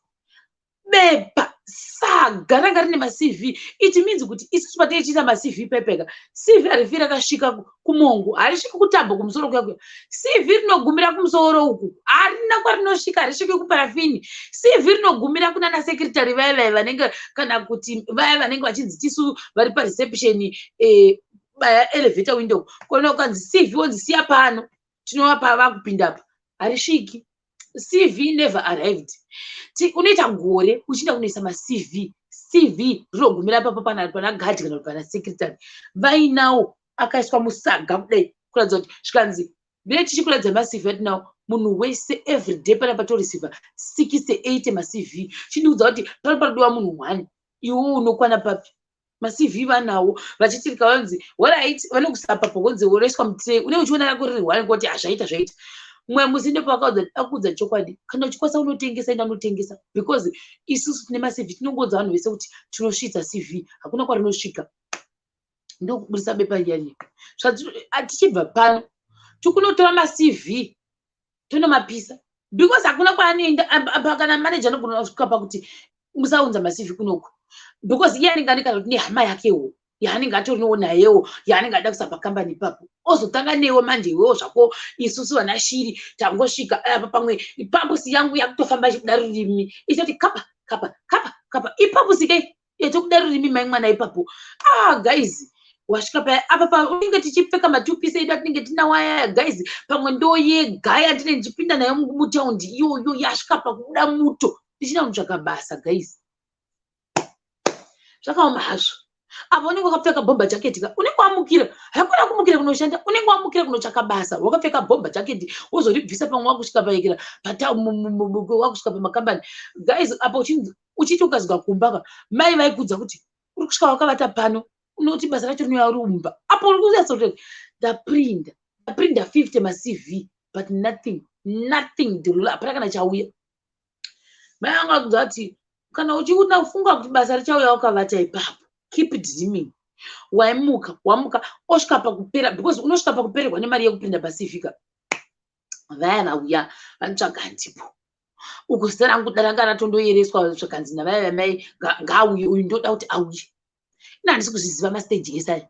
bepa saga ranga rine maCV. It means kuti isusu pataichiita maCV pepeka, CV harifi rakasvika kumongo, harisviki kutambo kumusoro kuya kuya. CV rinogumira kumusoro uku, harina kwarinosvika, harisviki kuparafini. CV rinogumira kunana secretary vaya vaya vanenge, kana kuti vaya vanenge vachinzi tisu vari pareception, baya elevator window. Kona ukanzi CV, wonzi, "Siya pano, tinovapa vakupinda apa." Harisviki. CV never arrived. Unoita gore uchienda kunoisa maCV, CV rinogumira papo pana gadhi kana kuti pana secretary. Vainawo akaiswa musaga kudai, kuratidza kuti zvikanzi, "Ndine tichikuratidza maCV atinawo." Munhu wese everyday pana patoreceiva 60, 80 maCV. Chindiudza kuti pano panodiwa munhu one, iwe unokwana papi? MaCV vanawo vachitirika, vanzi, "Alright." Vanokusapa pakunzi unoiswa mutray, unenge uchiona rako riri one, kuti hazvaita, zvaita. Mumwe musi ndopakaudza, akuudza chokwadi, kana uchikwanisa unotengesa, enda unotengesa, because isusu tine maCV. Tinongoudza vanhu vese kuti tinosvitsa CV, hakuna kwarinosvika. Ndokubudisa bepa riya riya, tichibva pano tikunotora maCV, tonomapisa, because hakuna kwaanoenda. Kana manager anogona kusvika pakuti, "Musaunza maCV kunoku," because iye anenge ane, kana kuti nehama yakewo yaanenge atorinowo nayewo, yaanenge ada kusa pakambani ipapo, ozotanga newe manje iwewo zvako. Isusu vana shiri tangosvika apa, pamwe pambusi yangu yakutofamba ichikuda rurimi, ichoti kapa kapa kapa kapa ipapo, sikai yatokuda rurimi mai mwana ipapo. Ah, guys, wasvika paya apa pa unenge tichipfeka matupisi edu atinenge tinawo ayaya, guys. Pamwe ndo yega yandinenge ndichipinda nayo mutaundi iyoyo, yasvika pakubuda muto, ndichida kutsvaga basa. Guys, zvakaoma hazvo. Apa unenge wakapfeka bomber jacket ka, unenge wamukira, hakuna kumukira kunoshanda, unenge wamukira kunotsvaka basa wakapfeka bomber jacket, wozoribvisa pamwe wakusvika paekera, wakusvika pamakambani. Guys, apa uchiti ukazwa kumba ka, mai vaikudza kuti Uri kusvika wakavata pano, unoti basa racho rinouya uri mumba. Apo uri kunyatsokuti ndaprinda, ndaprinda 50 maCV, but nothing, nothing. Dhurula, hapana kana chauya. Mai vangu vakuudza kuti kana uchifunga kuti basa richauya wakavata ipapo, keep dreaming. Waimuka, wamuka, osvika pakupera, because unosvika pakupererwa nemari yekuprinda paCV ka. Vaya vauya vanotsvaga, handipo. Uku zita rangu ranga ratondoyereswa, zvakanzi navaya vamai, ngaauye uyu, ndoda kuti auye. Ina handisi kuzviziva mastage ese aya.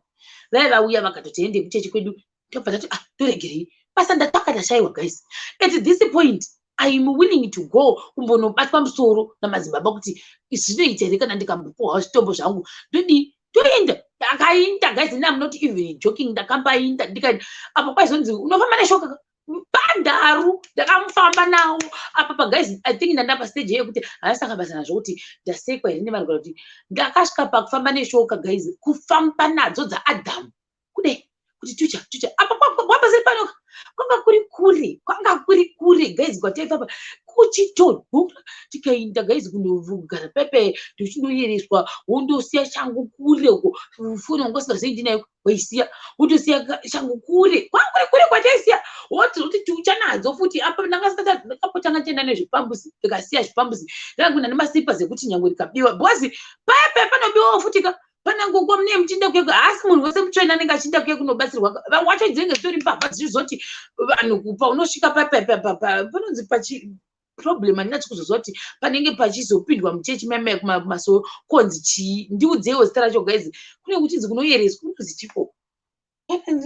Vaya vauya vakatoti ende kuchechi kwedu. Tobva tati, "Ah, toregerei basa ndatsvaka ndashayiwa." Guys, at this point I am willing to go kumbonobatwa musoro namadzibaba kuti zvinoita here kana ndikambopuhwa zvitombo zvangu, ndodii, toenda. Ndakainda, guys, ina I'm not even joking. Ndakambainda, ndikaenda apo kwaizonzi unofamba neshoka bhandaru. Ndakamufamba nawo apa pa, guys, I think ndanda pastage yekuti haasaka basa nazvo kuti ndasekwa here nevanhu kana kuti ndakasvika pakufamba neshoka. Guys, kufamba nadzo dzaAdhamu kudai kuti tucha tucha. Apa kwapasiri panoka, kwanga kuri kure, kwanga kuri kure, guys, kwataifamba kuchitonhora. Tikaenda, guys, kundogara pepe, tichinoyereswa. Wondosiya shangu kure uko, foni wanga usingazoendi nayo, waisiya, wotosiya shangu kure, kwanguri kure kwataisiya. Woti tiucha nadzo futi. Apa ndakapotanga ndienda nezvipambusi, ndikasiya zvipambusi, ndakagwina nemaslippers ekuti nyange rikabiwa, because paya panobiwawo futi ka. Panangoko mune muchiinda kuya, haasi munhu wese mutsvene anenge achiinda kuya kunobatsirwa. Vamwe vacho dzinenge dzitori mbavha, dzichizoti vanhu paunosvika panonzi pachi problem, handinatsi kuzoziva kuti panenge pachizopindwa muchechi maimai kumasowe konzi chii. Ndiudzeiwo zita racho, guys. Kune kuchinzi kunoyereswa, kunonzi chiko?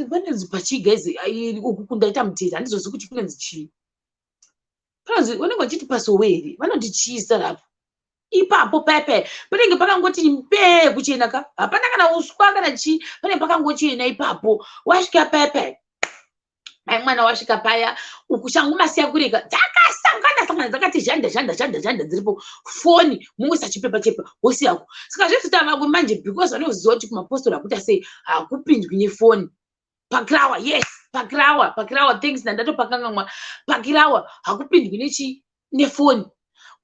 Panonzi pachii, guys? Uku kundaita mutete, handizozivi kuti kunonzi chii. Panonzi vanenge vachiti pasowe here? Vanoti chii zita rapo ipapo? Pepe panenge pakangoti mpee kuchena ka, hapana kana uswa kana chii, panenge pakangochena ipapo. Wasvika pepe, mai mwana, wasvika paya uku shangu masiya kureka, dzakasangana sangana, dzakati zhanda zhanda zhanda zhanda dziripo. Foni mungoisa chipepa chepa, wosiyako. Saka zvezvita vamwe manje, because vanoziva kuti kumapostori hakuita sei, hakupindwi nefoni. Pakirawa, yes, pakirawa, pakirawa, thanks, nandatopakangamwa. Pakirawa hakupindwi nechi nefoni.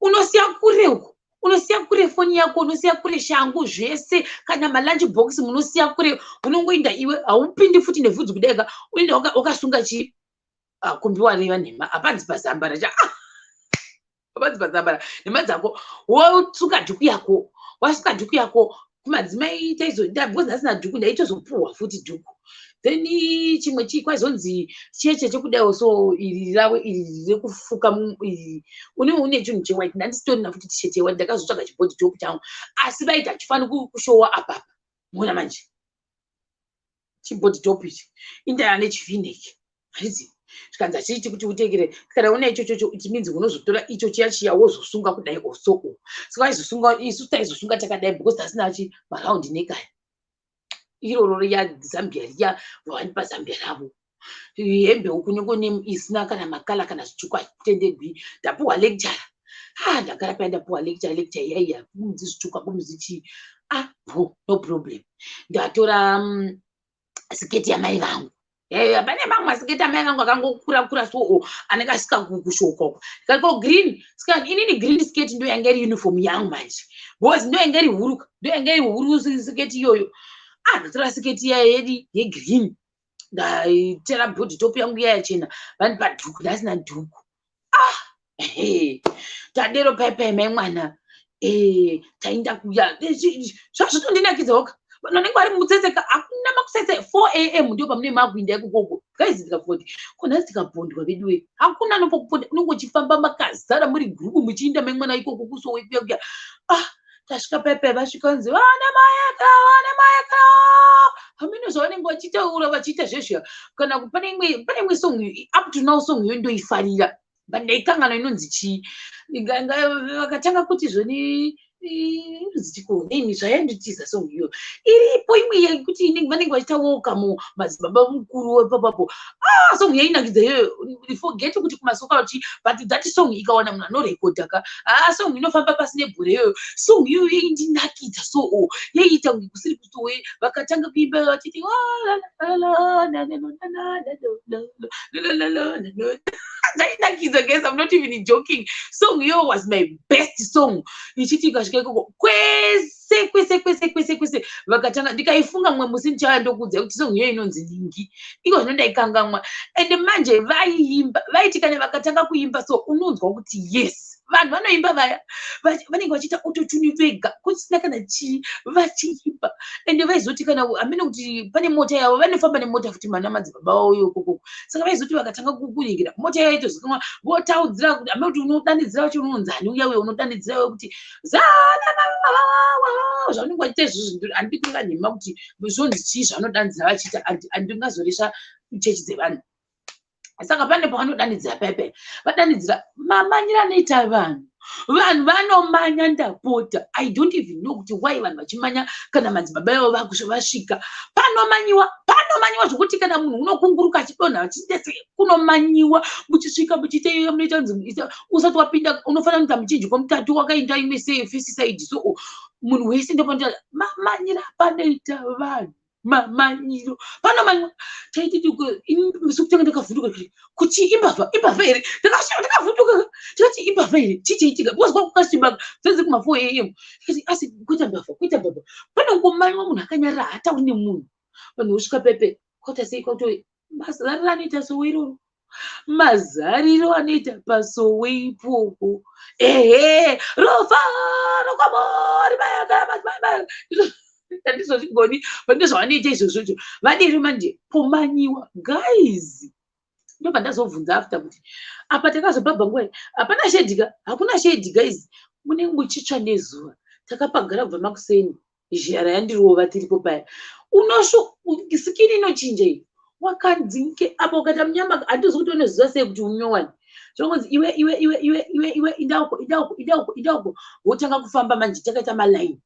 Unosiya kure uko, unosiya kure foni yako, unosiya kure shangu, zvese, kana malunch box munosiya kure. Unongoinda iwe, haupindi futi nevhudzi kudaika, unoenda wakasunga chi kumbiwa reva nhema, hapanzi pazambara cha, hapanzi pazambara nhema dzako. Wosuka dhuku yako, wasuka dhuku yako. Kumadzimai taizoda, because ndasina dhuku, ndaitozopuhwa futi dhuku. Then chimwe chii kwaizonzi cheche chekudaiwo, so iri ravo iri rekufuka iri, unenge une chinhu chewhite. Ndandisitorina futi T-shirt yewhite, ndakazotsvaga chibody top changu, asi vaiti hachifaniri kushowa apapa. Muona manje chibody top ichi indaya nechiV-neck, handiti? Zvikanzi hachiiti kuti utekere kana une ichochocho. It means unozotora icho chiya chiya wozosunga kudai oso. Saka waizosunga, isu taizosunga takadai because tasina chi maround neck aya. Iroro riya zambia riya, vanipa zambia ravo, hembe uku nengone isina kana makala kana zvitsvuku hazvitendegwi. Ndapuhwa lecture. Ah, ndagara paya, ndapuhwa lecture. Lecture iya iya, kunzi zvitsvuku hakunzi chii. Ah, bo, no problem. Ndatora siketi yamai vangu. Pane mamwe masiketi amai vangu akangokura kura, so anenge asika kushoka uko, ndikati green. Saka inini green skirt ndo yanga iri uniform yangu manje, because ndo yanga iri huru, ndo yanga iri huru siketi iyoyo. Ah, ndatora siketi iya yedi yegreen, ndaitera body top yangu iya yachena, vandipa dhuku, ndasina dhuku. Ah, tadero paipai, mai mwana, tainda kuya, zvazvotondinakidzawoka. Vanhu vanenge vari mutsetseka, hakuna makusetse. 4 a.m. ndio pamune makuinda ikokoko, guys. Ndikafoti ko nhasi tikapondwa veduwe, hakuna anopokuponda. Unenge uchifamba makazara muri gurupu muchiinda, mai mwana, ikoko kusowe kuya kuya. Ah, tasvika paipai, vasvika nzi vana mayaka, vana mayaka, hameno zvavanenge vachitaura, vachiita zvezviya. Kana pane imwe song, up to now song iyo ndoifarira, but ndaikangana inonzi chii. Vakatanga kuti zvoni inonzi chiko nemi zvayanditiza song iyo iripo imwe yekuti vanenge vachiita welcome madzibaba mukuru wepapapo. Ah, song yainakidza iyoyo. Forget kuti kumasoka chi, but that song ikawana munhu anorekodha ka, ah, song inofamba pasi nebhore iyoyo. Song iyoyo yaindinakidza, so o yaiita kunge kusiri kusowe. Vakatanga kuimba vachiti Dzainakidza, guys, I'm not even joking. Song iyo was my best song. Ichiti ikasvika ikoko, kwese kwese kwese kwese kwese vakatanga. Ndikaifunga mumwe musi ndichauya ndokuudza kuti song iyo inonzi ningi. Iko zvino ndaikangamwa. Ende manje vaiimba, vaiti kana vakatanga kuimba so, unonzwa kuti yes, vanhu vanoimba vaya vanenge vachiita autotune vega, kusina kana chii, vachiimba. Ende vaizoti kana hamene kuti pane mota yavo, vanofamba nemota futi, mana madzibaba vavo ikokoko. Saka vaizoti vakatanga kuningira, mota yaitozikanwa, votaudzira kuti hamene kuti unodanidzira vacho unonzani, uya uya unodanidzira kuti zana zvavanenge vachiita izvozvo. Handidi kureva nhema kuti zvonzi chii zvavanodanidzira vachiita, handingazoresva chechi dzevanhu. Saka pane pavanodanidzira paipai, vadanidzira, mamanyiro anoita vanhu, vanhu vanomanya. Ndapota, I don't even know kuti why vanhu vachimanya kana madzibaba avo vasvika. Panomanyiwa, panomanyiwa zvokuti kana munhu unokunguruka achidonha, achiita kunomanyiwa. Muchisvika muchiita iyo munoita nzi, usati wapinda unofanira kuita muchinjiko mutatu wakaenda imwe face side. So munhu wese ndopanoita mamanyiro panoita vanhu, mamanyiro panomanywa. Taititi musi kutanga ndakavhunduka kuti imbavha, imbavha here? Ndakavhunduka tikati imbavha here, chii chaitika? Because kwakukasviba dzedzi kuma4 a.m. Tikati asi kuita mbavha, kuita mbavha. Panongomanywa, munhu akanyarara, haatauri nemunhu. Vanhu vosvika pepe kwaita sei, kwato mazariro anoita sowe iroro, mazariro anoita pasowe ipopo. Ehe, rufaro kwamori. Handizozvigoni, pane zvavanoita izvozvocho. Vadiri manje pomanyiwa, guys. Ndobva ndazobvunza after kuti apa takazobhabha nguva hapana shade ka, hakuna shade, guys, munenge muchitsva nezuva. Takapagara kubva makuseni, zhara yandirova tiripo paya. Unosvo skin inochinja iyi, wakanzinke apa ukaita munyama. Handizi kuti unoziva sei kuti unyowani. Zvinongonzi iwe, iwe, iwe, iwe, iwe, iwe, indauko, indauko, indauko, indauko. Wotanga kufamba manje, takaita malaini.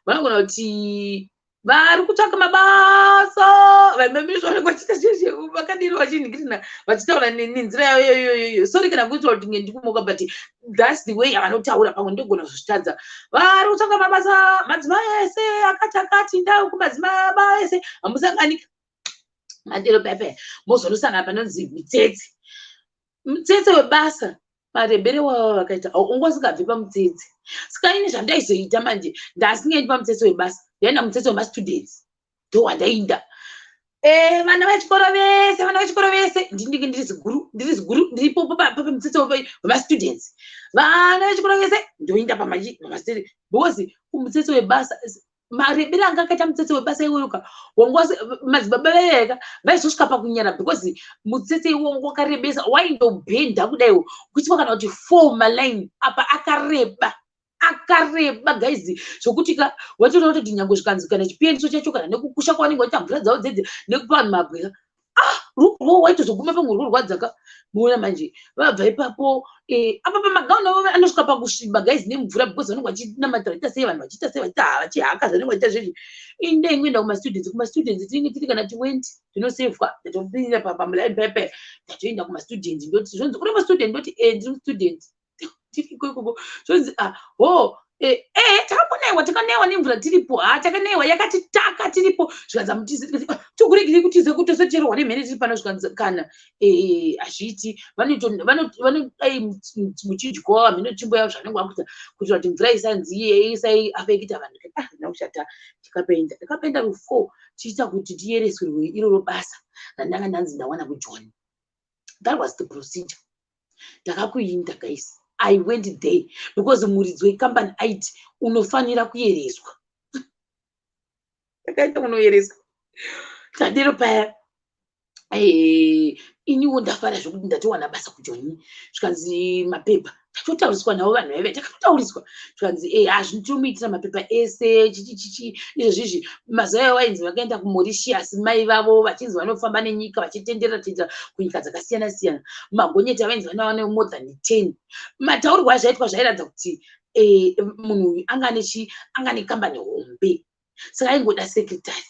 Vanogona kuti vari kutsvaka mabasa, vamamiswa vanenge vachiita zveshe vakadiri, vachinhikirina, vachitaura nenzira yayo iyoyo. Sorry kana kuitira kuti nge ndikumuka, but that's the way yavanotaura. Pamwe ndogona kuzvitadza. Vari kutsvaka mabasa, madzimai ese akati akati, ndau kumadzimaba ese hamusanganika madero pepe, mozonosangana panonzi mitsetse, mutsetse webasa. Marebere wavo vakaita unga usingabvi pamutsetse. Saka ini zvandaizoita manje, ndasingaendi pamutsetse webasa, ndaenda mutsetse wemastudents, ndowandainda. Vana vechikoro vese, vana vechikoro vese, ndinenge ndiri ziguru, ndiri ziguru, ndiripo pamutsetse wemastudents. Vana vechikoro vese ndoinda pamastudents, because kumutsetse webasa, marebere anga akaita mutsetse webasa iwoyo ka, wanga madzibaba veveka vaizosvika pakunyara, because mutsetse iwowo wakarebesa, waindobhenda kudaiwo kuitwa kana kuti four maline apa, akareba, akareba, guys, zvokuti ka watoona kutoti nyange zvikanzi kana chipiyaniso chacho kana nekukusha kwavanenge vachiita mvura dzavo dzedze nekupa vanhu mabwe, ah, ruoko waitozoguma pamwe rworwadzaka. Muona manje vabva ipapo, apa pamagauni avo anosvika pakusviba, guys, nemvura, because vanenge vachinamatira, vachiita sei, vanhu vachiita sei, vachiita vachihaka zvanenge vachiita zvezvi. Inde ingoenda kumastudents, kumastudents tinenge tiri kana 20, tinosevhwa, tatopinda pamulaini pepe, tatoenda kumastudents. Ndoti zvonzi uri mustudent? Ndoti e, ndiri mustudent, tiriko ikoko. Zvonzi ah, ho, takambonayiwa, takanayiwa nemvura tiripo. Ha, takanayiwa, yakatitaka tiripo. Zvikanzi hamutizi, tikuregere kutiza kutosocherwa nemhene tiri pano. Zvikanzi kana hazviiti, vanodai muchidyowa mhino tsvimbo yavo zvanenge vakuita kuitira kuti mvura isanzi isaiafekita vanhu. Ah, handina kushata, tikapenda, takapenda ru4 tichiita kuti tiyereswerwe iroro basa randanga ndanzi ndawana kuJoni. That was the procedure. Ndakakuinda, guys. I went there because muridzi wekambani aiti unofanira kuyereswa. Ndakaenda kunoyereswa. Tadero paya, iniwo ndafara zvokuti ndatowana basa kuJoni. Zvikanzi mapepa, tatotauriswa navo vanhu vaive, takatotauriswa. Zvikanzi hazvitomuitira mapepa ese, chichi chichi izvozvizvi. Mazuva ayo vainzi vakaenda kuMauritius, mai vavo, vachinzi vanofamba nenyika vachitenderera tendera kunyika dzakasiyana siyana. Magonyeti avainzi vana more than 10. Mataurirwo azvaitwa zvairatidza kuti munhu uyu anga nechi, anga nekambani hombe, saka aingoda secretary.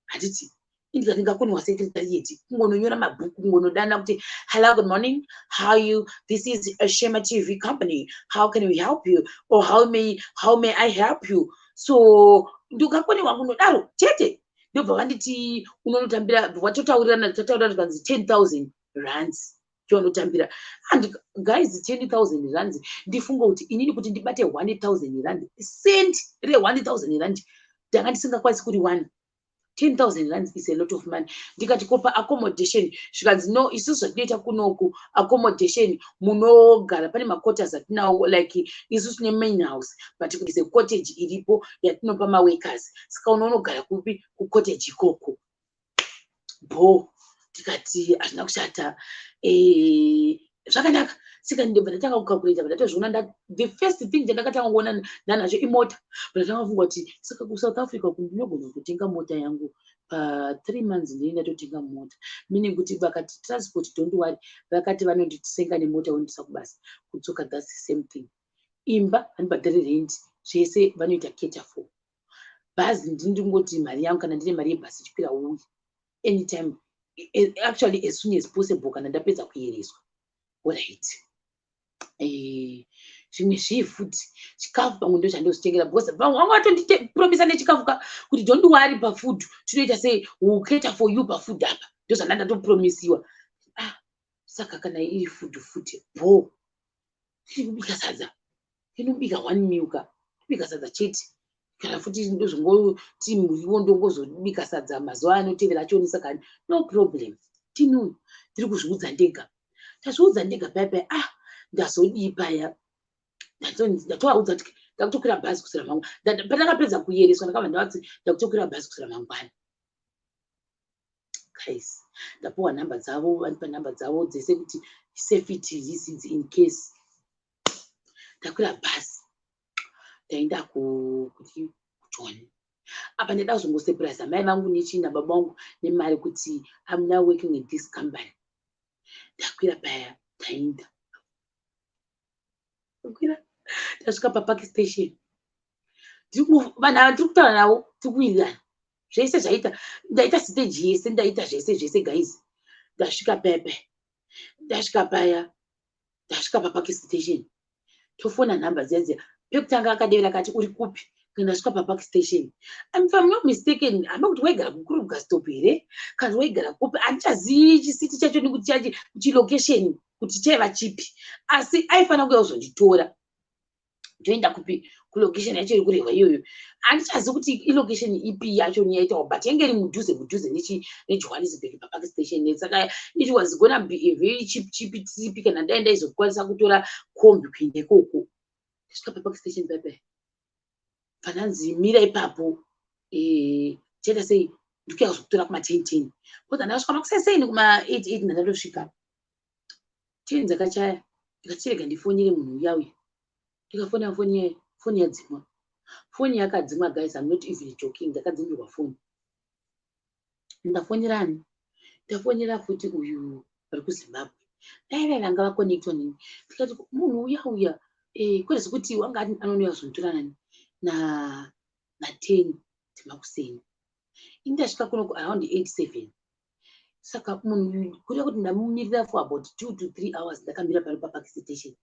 Handiti indikati ndingakoniwa secretariat, kungononyora mabhuku, kungonodana kuti hello, good morning, how are you, this is a Shema TV company, how can we help you, or how may I help you? So ndikakoniwa kunodaro chete. Ndobva vanditi unonotambira, watotaurirana, tataurirana, zvikanzi 10,000 rands. Chaunotambira. And guys, 10,000 rands, ndifunga kuti inini kuti ndibate 1000 rand, cent re1000 rand ndanga ndisingakwanisi kuriwana. 10,000 rands is a lot of money. Ndikati kopa accommodation, zvikanzi no, isusu zvatinoita kunoku, accommodation munogara pane maquarters atinawo. Like isusu tine main house, but is a cottage iripo yatinopa maworkers. Saka unoonogara kupi? Kucottage ikoko. Bo, tikati hazvina kushata, zvakanaka. Saka ndobva ndatanga kucalculata, ndatozviona. The first thing chandakatanga kuona ndanacho imota. Ndatanga kufunga kuti saka kuSouth Africa uku ndinogona kutenga mota yangu pa3 months. Ndini ndatotenga mota, meaning kuti vakati transport, don't worry, vakati vanonditenga nemota vonondisa kubasa, kudzoka that's the same thing. Imba handibhadhari rent, zvese vanoita cater for. Bhazi ndini ndingoti mari yangu, kana ndine mari yebhasi, chikwira uye anytime, actually as soon as possible kana ndapedza kuyereswa. Alright, zvimwe zvii futi? Chikafu pamwe ndo chandozvitengera, because vamwe vanga vatondipromisa nechikafu ka, kuti don't worry, pafood tinoita sei, will cater for you pafood apa. Ndo zvanda ndatopromisiwa. Ah, saka kana iri food futi bo, tiri kubika sadza, inobika one meal ka, kubika sadza chete. Kana futi ndozvongoti muriwo, ndongozobika sadza mazuva anotevera achoni. Saka no problem, tinu tiri kuzviudza ndega, tazviudza ndega paya paya. Ah, ndazodii paya? Ndatovaudza kuti ndakutokwira bhazi kusira mangwana. Pandakapedza kuyereswa, ndakabva ndavati ndakutokwira bhazi kusira mangwana. Guys, ndapuwa nhamba dzavo, vandipa nhamba dzavo dzese kuti safety reasons, in case. Ndakwira bhazi, ndaenda kuti kuJoni. Apa ndaida kuzongosurprise mai vangu nechii nababa vangu nemari, kuti I'm now working in this company. Ndakwira paya, ndaenda, kwira, tasvika paPark Station. Vanhu ava tiri kutaura navo, tiri kuwirirana zvese zvaita. Ndaita stage yese, ndaita zvese zvese. Guys, ndasvika paya paya, ndasvika paya, ndasvika paPark Station, tofona nhamba dziya dziya. Pekutanga akadevera akati, "Uri kupi?" Ndasvika paPark Station. If I'm not mistaken, hama kuti waigara kuKrugersdorp here kana waigara kupi, handichazivi chisiti chacho nekuti chilocation kuti chaiva chipi, asi aifanira kuuya kuzonditora. Toenda kupi? Kulocation yacho iri kurehwa iyoyo, handichazivi kuti ilocation ipi yacho yaitawo, but yange iri mudhuze mudhuze neJohannesburg paPark Station. Saka it was gonna be a very cheap cheap trip kana ndai ndaizokwanisa kutora kombi kuenda ikoko. Tasvika paPark Station paipai, pananzi mira ipapo. Chaita sei? Ndikuya kuzokutora kuma10 10, because ndakasvika makuseseni, kuma8 8 ndandatosvika. 10 dzakachaya, ndikachirega ndifonere munhu uya uya. Ndikafonera foni yayo, foni yadzimwa. Foni yakadzimwa. Guys, I'm not even joking, ndakadzimirwa foni. Ndafonera ani? Ndafonera futi uyu vari kuZimbabwe, dai vai vanga vaconnectwa neni. Ndikati munhu uya uya, kwete zvekuti wanga anouya kuzonditora nani na10 dzemakuseni. Ini ndasvika kuno around 8 7. Saka munhu, kureva kuti ndamumirira for about 2 to 3 hours, ndakamira pano paPark Station.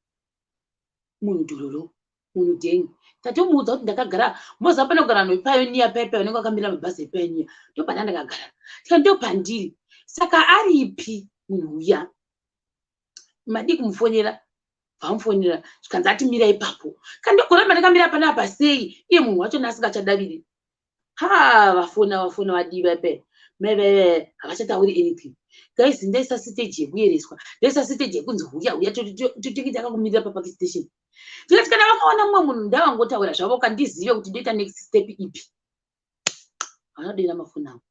Munhu dhororo, munhu dheni. Tatomuudza kuti ndakagara moziva panogara vanhu vePioneer paipai, vanenge vakamira mabhazi ePioneer, ndopanda ndakagara. Tika ndopandiri. Saka aripi munhu uya? Madii kumufonera? Vamufonera, zvikanzi atimira ipapo. Kana ndogoramba ndakamira panapa sei, iye munhu wachona asingachadaviri? Ha, vafona, vafona, vadii vaipai mai vai, havachatauri anything. Guys, ndaisa stage yekuyereswa, ndaisa stage yekunzi huya huya, totenge takakumirira paPark Station. Ndikati kana vakaona mumwe munhu, ndavangotaura zvavo, kandizive kuti ndoita next step ipi. Vanodira mafoni avo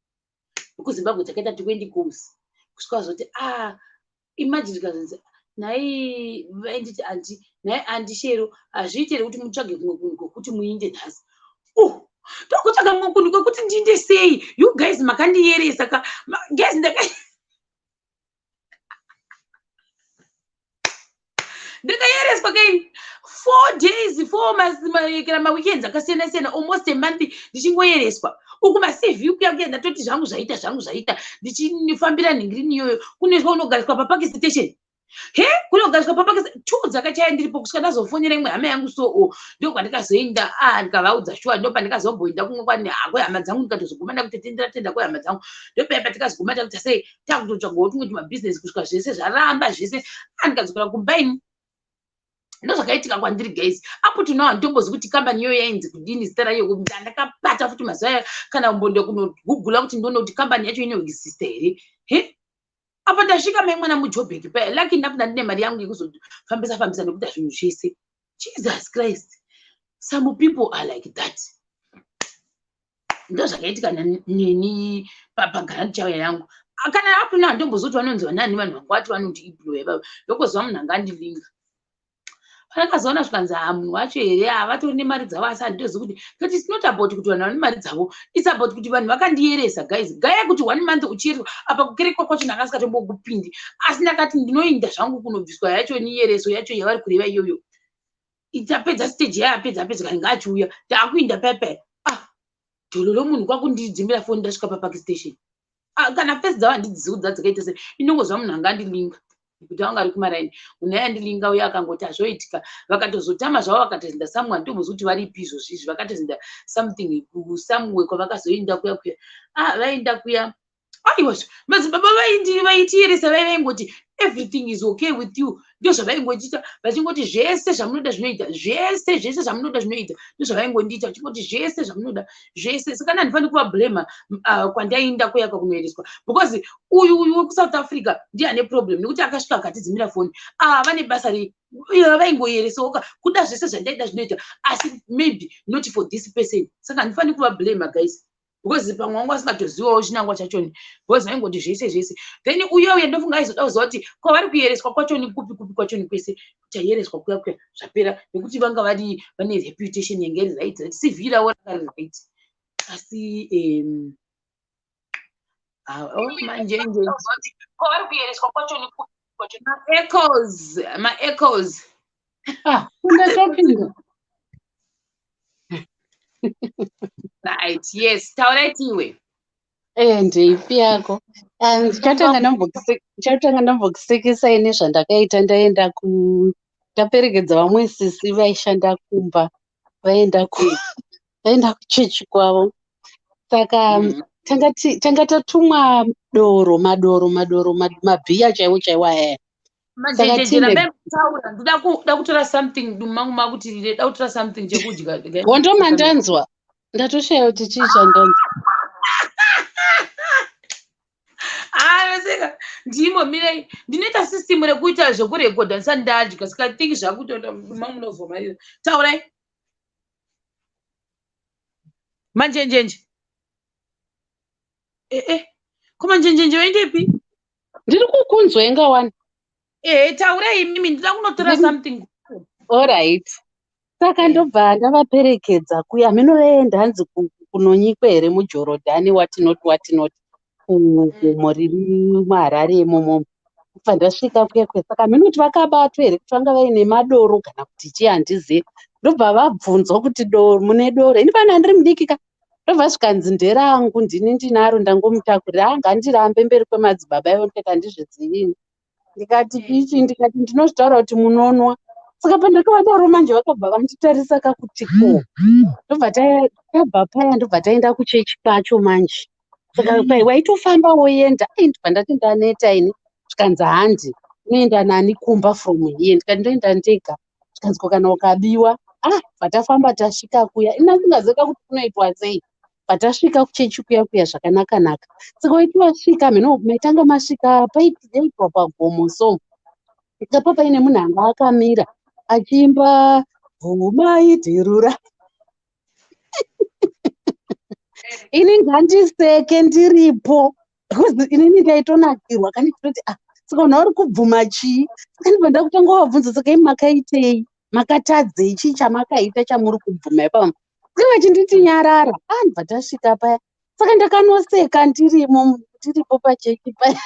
vekuZimbabwe. Takaita 20 calls kusvika vazoti, ah, imagine, tikazonzi nhai, vainditi aunty, nhai aunty Shero, hazviiti here kuti mutsvage kumwe kunhu kwekuti muinde nhasi? Tokutsvaga mumwe kunhu kwekuti ndiinde sei? You guys makandiyeresa ka. Guys, ndakayereswa kaini 4 days, four kana maweekends akasiyana siyana, almost a month ndichingoyereswa uku maCV kuya kuya. Ndatoti zvangu zvaita, zvangu zvaita, ndichifambira nhingirini iyoyo. Kunoiswa unogariswa paPark Station. He, kunogadzika papakisa two dzakachaya ndiripo kusvika ndazofonera imwe hama yangu. So o ndokwandikazoenda. A, ndikavaudza shuwa, ndopandikazomboenda kumwe kwani kwehama dzangu, ndikatozoguma ndakutotendera tenda kwehama dzangu. Ndopaya patikazoguma takuita sei, takutotsvagawo tumwe tumabhizinesi kusvika zvese zvaramba zvese. A, ndikadzokera kumba ini. Ndozvakaitika kwandiri, guys. Up to now handitombozi kuti kambani iyoyo yainzi kudini, zita rayo. Ndakapata futi mazuva ayo kana kumbonda kunogugula kuti ndione kuti kambani yacho inoexista here. He, apa ndasvika mai mwana muJobheki paya. Lucky enough ndandine mari yangu yekuzofambisa fambisa nekuita zvinhu zvese. Jesus Christ, some people are like that. Ndozvakaitika neni pagrandchild yangu. Kana up now handitombozivi kuti vanonzi vanani vanhu vangu vati vanoti employer vavo. Ndokuziva munhu anga andilinga. Pandakazoona zvikanzi, ha, munhu wacho here, havatori nemari dzavo, asi handitozivi kuti kuti it's not about kuti vanhu vane mari dzavo, it's about kuti vanhu vakandiyeresa, guys. Gaya kuti one month uchiyereswa apa kukerekwa kwacho ndakasingatombokupindi, asi ndakati ndinoinda zvangu kunobviswa yacho niyereso yacho yavari kureva iyoyo. Tapedza stage yayo, apedza apedza, kani ngaachiuya, taakuinda paya. Ah, dhololo, munhu kwakundidzimbira foni ndasvika paPark Station. Ah, kana face dzavo handidzizivi kuti dzadzakaita sei. Inongozva munhu anga andilinga kuti anga ari kumaraini. Munhu aiandilinga uye akangoti hazvoitika, vakatozotama zvavo, vakatozinda somewhere. Handitombozivi kuti varipi izvozvi izvi. Vakatozinda something somewhere kwavakazoenda kuya kuya. Ah, vaenda kuya. Aiwa, madzibaba vaitiyeresa vai vaingoti everything is okay with you. Ndo zvavaingotiita, vachingoti zvese zvamunoda zvinoita, zvese zvese zvamunoda zvinoita. Ndo zvavaingondiita, vachingoti zvese zvamunoda zvese. Saka handifaniri kuvablema kwandainda kuyaka kunoereswa, because uyu uyu wekuSouth Africa ndiye ane problem, nekuti akasvika akatidzimira foni. Ah, vane basa rei? Vaingoyeresawoka kuda zvese zvandaida zvinoita, asi maybe not for this person. Saka handifaniri kuvablema, guys, because pamwe wangu asingatozivawo chinangwa chachoni, because vaingoti zvese zvese. Then uye uye ndofunga aizoda kuziva kuti kwavari kuyereswa kwachoni kupi kupi kwachoni kwese. Chayereswa kuya kuya zvapera, nekuti vanga vari vane reputation yange iri right right, CV ravo ranga riri right. Asi oh, manjenje kwavari kuyereswa kwachoni kupi kwachoni. Maechoes, maechoes. Ah, kundatopinda. Right, yes, taurai tiwe. Eh, ndeipi yako? Ndichatanga ndambokusekesai nezvandakaita. Ndaenda ku ndaperekedza vamwe sisi vaishanda kumba, vaenda kuchechi kwavo. Saka tanga tatumwa doro, madoro, madoro, mabhiya chaiwo chaiwo aya. Manjenjenje, rambai mutaura. Ndoda kuda kutora something mangu makuti ndida kutora something chekudya. Hondo mandanzwa, ndatoshaya kuti chii chandanzwa. Ah, seka ndimo mirei, ndinoita system rekuita zvekurekodha ndisati ndadya, saka I think zvakutoenda mangu munozomarira. Taurai, manjenjenje. Ee, ko manjenjenje vaendepi? Ndiri kukunzwa inga wani. Ehe, taurai imimi, ndida kunotora something. Alright, saka ndobva ndavaperekedza kuya. Mhino vaenda hanzi kunonyikwa here muJorodhani, watinoti watinoti kugomo riri muHarare imomo. Kubva ndasvika kuya kuya, saka mhino kuti vakabatwa here kuti vanga vaine madoro kana kuti chii, handizivi. Ndobva vabvunzwa kuti doro, mune doro? Ini pana ndiri mudiki ka. Ndobva zvikanzi nderangu, ndini ndinaro, ndangomutakurira. Anga ndirambe mberi kwemadzibaba ivo, ndikati handizvizivi. Ndikati ichi, ndikati ndinozvitaura kuti munonwa. Saka pandakavadaro manje, vakabva vanditarisa kakuti ko. Ndobva tabva paya, ndobva taenda kuchechi kwacho manje. Saka pai waitofamba woenda. Ai, ndobva ndati ndaneta ini. Zvikanzi handi unoenda nani kumba from here? Ndikati ndoenda ndega. Zvikanzi ko kana ukabiwa? Ah, bva tafamba tasvika kuya. Ina ndingaziva kuti kunoitwa sei. Patasvika kuchechi kuya kuya zvakanaka naka. Saka waiti wasvika, mhino maitanga masvika paitwa pagomo, so ikapa paine munhu anga akamira achiimba "Bvumai dhirura". Ini ngandiseke ndiripo, because inini ndaitonakirwa kani. Kutoti ah, saka vanhu vari kubvuma chii? Saka ndibva ndakutanga vabvunza, saka imi makaitei, makatadzei, chii chamakaita chamuri kubvuma ipapa? Saka vachinditi nyarara. Ah, ndibva tasvika paya. Saka ndakanoseka ndirimo, ndiripo pachechi paya.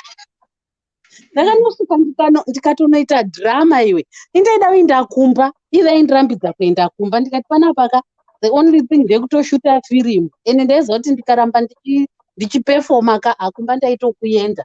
Ndakanosvika ndikatonoita dhirama iwe. Indaida kuenda kumba, iye vaindirambidza kuenda kumba. Ndikati panapa ka, the only thing ndekutoshuta firimu, ende ndaiziva kuti ndikaramba ndichipefoma ka, akumba ndaitokuenda.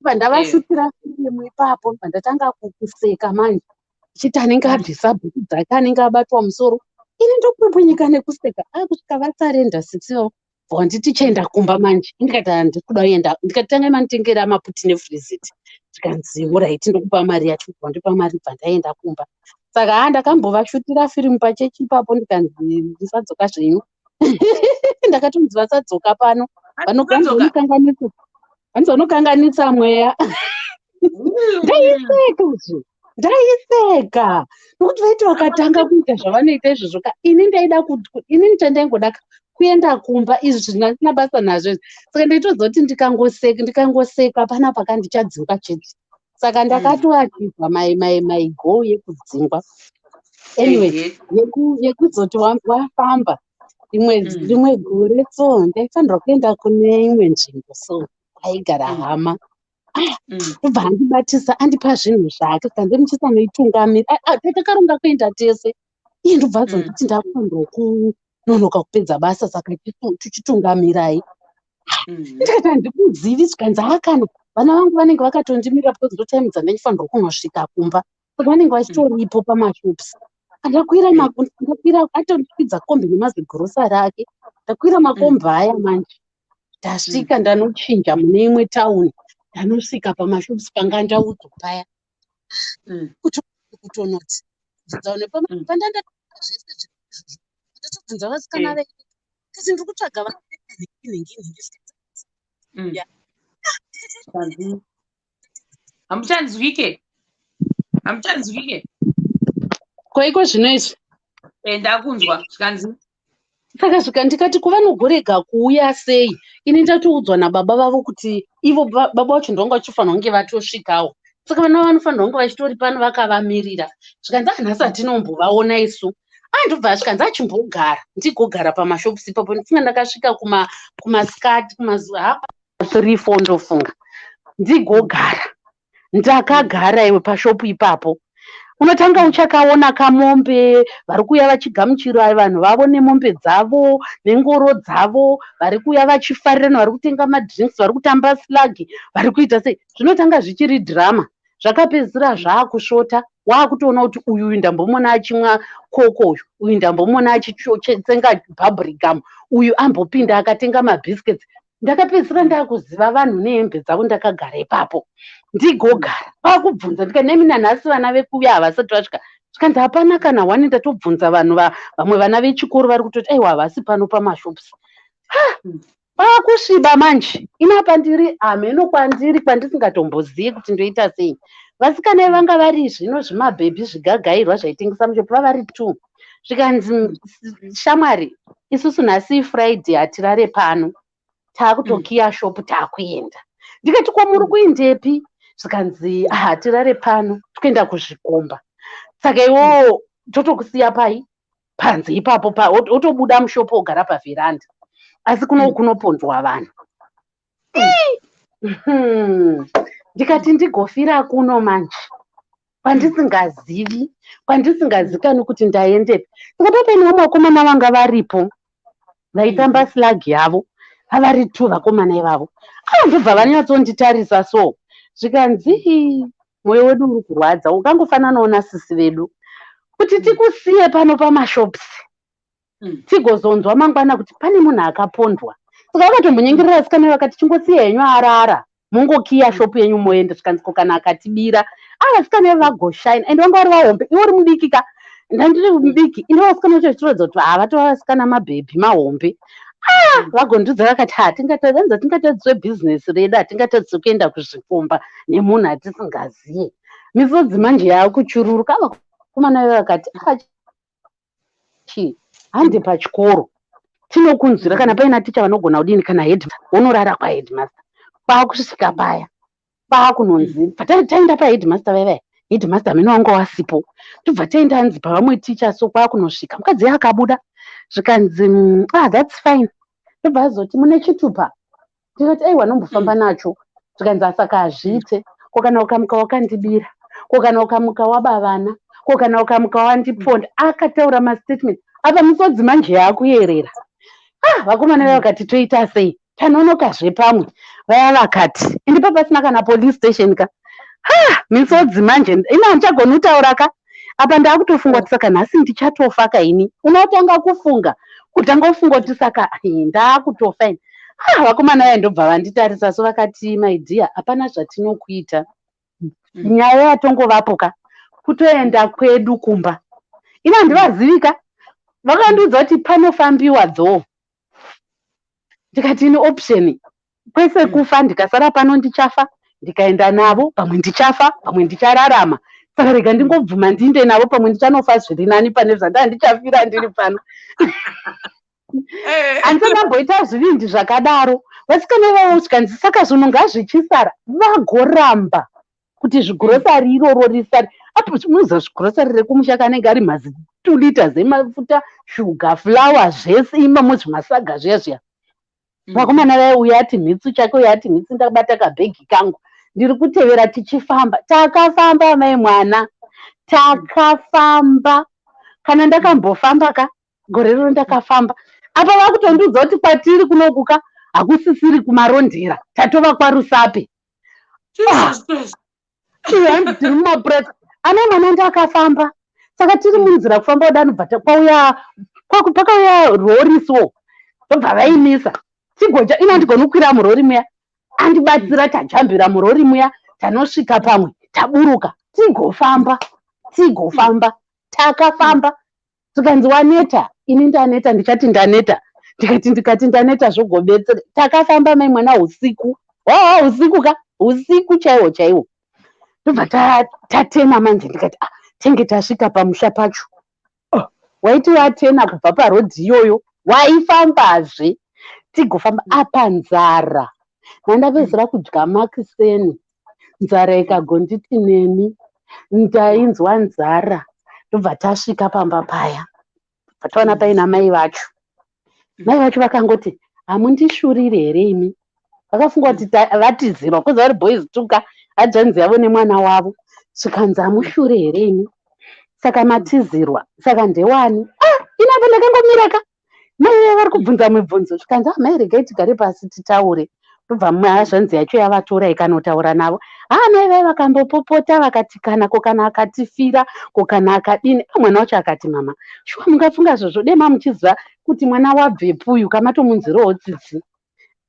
Ndobva ndavashutira firimu ipapo, ndobva ndatanga kuseka manje, ndichiti anenge abvisa bhuku dzake, anenge abatwa musoro. Ini ndopwipwinyika nekuseka. Akusvika vasarenda sisi vavo, bva wanditi chienda kumba manje. Ndikati handisi kuda kuenda. Ndikati tangai manditengera maputi neFreezit. Zvikanzi alright, ndokupa mari yacho. Bva wandipa mari, bva ndaenda kumba. Saka haa, ndakambovashutira firimu pachechi ipapo, ndikanzi musadzoka zvenyu. Ndakatonzi vasadzoka pano, vanokanganisa, vanzi vanokanganisa mweya. Ndaiseka zve, ndaiseka nokuti vaiti vakatanga kuita zvavanoita izvozvo ka, ini ndaida, inini chandaingoda kuenda kumba. Izvi zvina basa nazvo izvi. Saka ndaitoziva kuti ndikangoseka panapa ka, ndichadzingwa chete. Saka ndakatoachieva my goal yekudzingwa. Anyway, yekuzoti wafamba rimwe rimwe gore so, ndaifanirwa kuenda kune imwe nzvimbo so kwaigara hama. Ndobva andibatisa, andipa zvinhu zvake, saka ndomuchisanoitungamira. Takaronga kuenda tese. Iye ndobva azonditi ndakufanirwa kunonoka kupedza basa, saka tichitungamirai. Ndikati handikuzivi. Zvikanzi hakana, vana vangu vanenge vakatondimirira, because ndo time dzandaifanirwa kunosvika kumba, saka vanenge vachitoripo pamashops. Ndakwira, ndakwira, atondikwidza kombi nemazigirosari ake. Ndakwira makombi aya manje, ndasvika, ndanochinja mune imwe tauni, ndanosvika pamashops panga ndaudzwa paya. Kutonoti bvunza pandanda zvese izvozvo, ndatobvunza vasikana vedu kuti ndiri kutsvaga nhingi nhingi nhingi. Hamuchanzwike, hamuchanzwike. Kwaiko zvino izvi? Ndakunzwa. Zvikanzi? Saka zvika ndikati kuvanogorega kuuya sei, ini ndatoudzwa nababa vavo kuti ivo baba vacho ndovanga vachifanira kunge vatosvikawo, saka vana vanofanirwa kunge vachitori pano vakavamirira. Zvikanzi anhasi hatinombovaona isu. Andobva zvikanzi achimbogara, ndigogara pamashops ipapo. Ndifunga ndakasvika kumasikati, kumazuva 3, 4 ndofunga. Ndigogara, ndakagara iwe pashopu ipapo. Unotanga uchakaona kamombe, vari kuuya vachigamuchira vanhu vavo nemombe dzavo nengoro dzavo, vari kuuya vachifarirana, vari kutenga madrinks, vari kutamba slag, vari kuita sei. Zvinotanga zvichiri dhirama, zvakapedzisira zvaakusvota. Waakutoona kuti uyu, uyu ndambomona achimwa koko, uyu, uyu ndambomona achitsenga bubblegum, uyu ambopinda akatenga mabiscuits. Ndakapedzisira ndakuziva vanhu nehembe dzavo. Ndakagara ipapo, ndigogara, vakubvunza. Ndikati nemi, nanhasi vana vekuuya havasati vasvika? Zvikanzi hapana kana one. Ndatobvunza vanhu, vamwe vana vechikoro vari kutoti aiwa, havasi pano pamashops. Kwakusviba manje. Inapa ndiri hameno kwandiri, kwandisingatombozivi kuti ndoita sei. Vasikana vanga vari zvino zvimabhebhi zvigagairwa zvaitengesa mushopu, vavari two. Zvikanzi shamwari, isusu nhasi Friday, hatirare pano, taakutokiya shopu, taakuenda. Ndikati kwamuri kuindepi? Zvikanzi hatirare pano, tikuenda kuzvikomba. Saka iwowo totokusiya pai panze ipapo, wotobuda mushopu, wogara pavheranda, asi kuno kunopondwa vanhu. Ndikati ndigofira kuno manje, kwandisingazivi, kwandisingazikanwi kuti ndaendepi. Saka papaine vamwe vakomana vanga varipo vaitamba slag yavo, vavari two vakomana ivavo. Ava ndobva vanyatsonditarisa so. Zvikanzi mwoyo wedu uri kurwadza, ukangofananawo nasisi vedu, kuti tikusiye pano pamashops, tigozonzwa mangwana kuti pane munhu akapondwa. Saka vakatombonyengerera vasikana, vakati chingosiya henyu arara, mungokiya shopu yenyu moenda. Zvikanzi ko kana akatibira? Ava vasikana vagoshaina, ende vanga vari vahombe, iwe uri mudiki ka. Ndandiri mudiki ine vasikana vacho, zvichiratidza kuti havatova vasikana mabhebhi mahombe. Ah, vagondudza vakati hatingatadzi, tingatadziswe bhizinesi redu, hatingatadziswe kuenda kuzvikomba nemunhu atisingaziye. Misodzi manje yaakuchururuka. Vakomana veve vakati chi hande pachikoro tinokunzwira, kana paina ticha vanogona kudini, kana head, unorara kwaheadmaster. Kwaakusvika paya, kwaakunonzi taenda paheadmaster vaivaya, headmaster amene wanga wasipo. Tobva taenda hanzi pavamwe ticha. So kwaakunosvika mukadzi akabuda, zvikanzi ah, that's fine. Tobva azoti mune chitupa? Ndikati aiwa, nombofamba nacho. Zvikanzi asaka hazviite. Ko kana ukamuka wakandibira? Ko kana ukamuka waba vana? Ko kana ukamuka wandiponda? Akataura mastatement apa, misodzi manje yaakuyerera. Ah, vakomana vaya vakati toita sei, tanonokazve pamwe. Vaya vakati, ende papasina kana police station ka. Ha, misodzi manje, ini handichagoni kutaura ka. Apa ndaakutofunga kuti saka nhasi ndichatofa ka ini. Unotanga kufunga, kutanga kufunga kuti saka ndaakutofa ini. Ah, vakomana vaya ndobva vanditarisa so vakati, "My dear, hapana zvatinokuita. Nyaya yatongovapo ka, kutoenda kwedu kumba." Ini handivazivi ka. Vakandiudza kuti panofambiwa dho. Ndikati ini option kwese kufa, ndikasara pano ndichafa, ndikaenda navo pamwe ndichafa, pamwe ndichararama. Saka rega ndingobvuma ndiinde navo, pamwe ndichanofa zviri nani pane zvandaa ndichafira ndiri pano. Handisati ndamboita zvivindi zvakadaro. Vasikana ivavo zvikanzi saka zvinhu ngazvichisara, vagoramba kuti zvigrocery iroro risare. Apo munoziva zvigrocery rekumusha kanenge ari mazi 2 litres emafuta, shuga, flour, zvese imomo, zvimasaga zviya zviya. Vakomana vaya, uyo ati mhitsu chake, uyo ati mhitsu, ndakabata kabhegi kangu ndiri kutevera tichifamba. Takafamba, mai mwana, takafamba. Kana ndakambofamba ka gore rino, ndakafamba. Apa vakutondiudza kuti kwatiri kunokuka hakusisiri kuMarondera, tatova kwaRusape. Jesus Christ. Hanzi tiri mumapurasi ana mwana. Ndakafamba. Saka tiri munzira kufamba kudano, bva kwauya, pakauya rori so, ndobva vaimisa tigoja. Ina ndigonokwira murori muya, andibatsira, tajambira murori muya, tanosvika pamwe, taburuka, tigofamba, tigofamba. Takafamba, tikanzi waneta. Ini ndaneta, ndichati ndaneta, ndikati ndaneta zvogobetsera. Takafamba, mai mwana, usiku wawa, usiku ka, usiku chaiwo chaiwo. Ndobva tatena manje. Ndikati, "Ah, tenge tasvika pamusha pacho." Oh, waiti watena kubva parodhi iyoyo, waifambazve, tigofamba. Apa nzara, nandapedzisira kudya makiseni, nzara ikagonditi neni, ndainzwa nzara. Ndobva tasvika pamba paya, bva taona paina mai vacho. Mai vacho vakangoti, "Hamundishuriri here imi?" Vakafunga kuti vatizirwa kuzi vari boys tuka hadzvanzi yavo nemwana wavo. Zvikanzi, "Hamushure here imi? Saka matizirwa, saka ndewani?" Ah, inapo ndakangomira ka, mai vaya vari kubvunza mibvunzo. Zvikanzi, "Ah, mai, regai tigare pasi titaure." Ndobva hazvanzi yacho yavatora ikanotaura navo. Haa, mai vai vakambopopota, vakati kana ko kana akatifira, ko kana akadini? Ah, mwana wacho akati, "Mama, shuwa mungafunga zvozvo? Dema muchiziva kuti mwana wabvepuyu kamatomunzirawo tsitsi.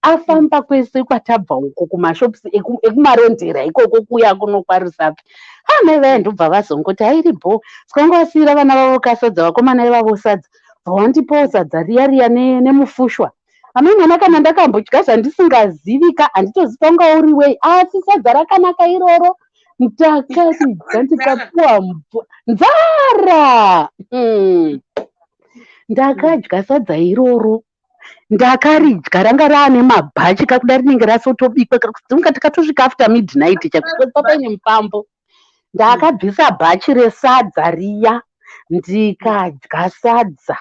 Afamba kwese kwatabva uko, kumashops ekuMarondera ikoko, kuya kuno kwaRusape." Ah, mai vaya ndobva vazongoti hairi bho. Saka vanga vasiyira vana vavo kasadza, vakomana ivavo sadza, bva wandipawo sadza riya riya nemufushwa. Amai mwana, kana ndakambodya zvandisingazivika, handitoziva unga uri wei, asi sadza rakanaka iroro ndakaridya, ndikapuwa nzara. Ndakadya sadza iroro, ndakaridya, ranga raane mabhachi kakuda rinenge rasotobikwa unga. Takatosvika after midnight chaiko, paine mufambo. Ndakabvisa bhachi resadza riya, ndikadya sadza,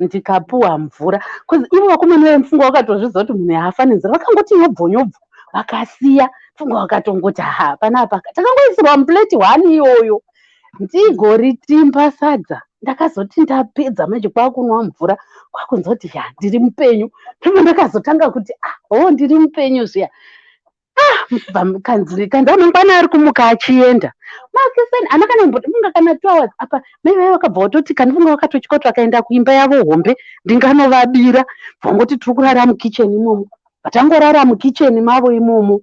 ndikapuwa mvura, because ivo vakomana vemupfungwa vakatozviziva kuti munhu haafa nenzara. Vakangoti nyobvo nyobvo, vakasiya pfungwa, vakatongoti ha, panapa takangoisirwa muplate one iyoyo. Ndigoritimba sadza. Ndakazoti ndapedza manje, kwakunwa mvura, kwakunzwa kuti ya, ndiri mupenyu. Ndobva ndakazotanga kuti, "Ah, ho, ndiri mupenyu zviya." Ah, kanzi mangwana ari kumuka achienda makiseni ana kana mbofunga kana 2 hours. Apa mai vai vakabva vatoti kandifunga vakatotya kuti vakaenda kuimba yavo hombe ndinganovabira. Bvangoti tiri kurara mukicheni imomo. Vatangorara mukicheni mavo imomo,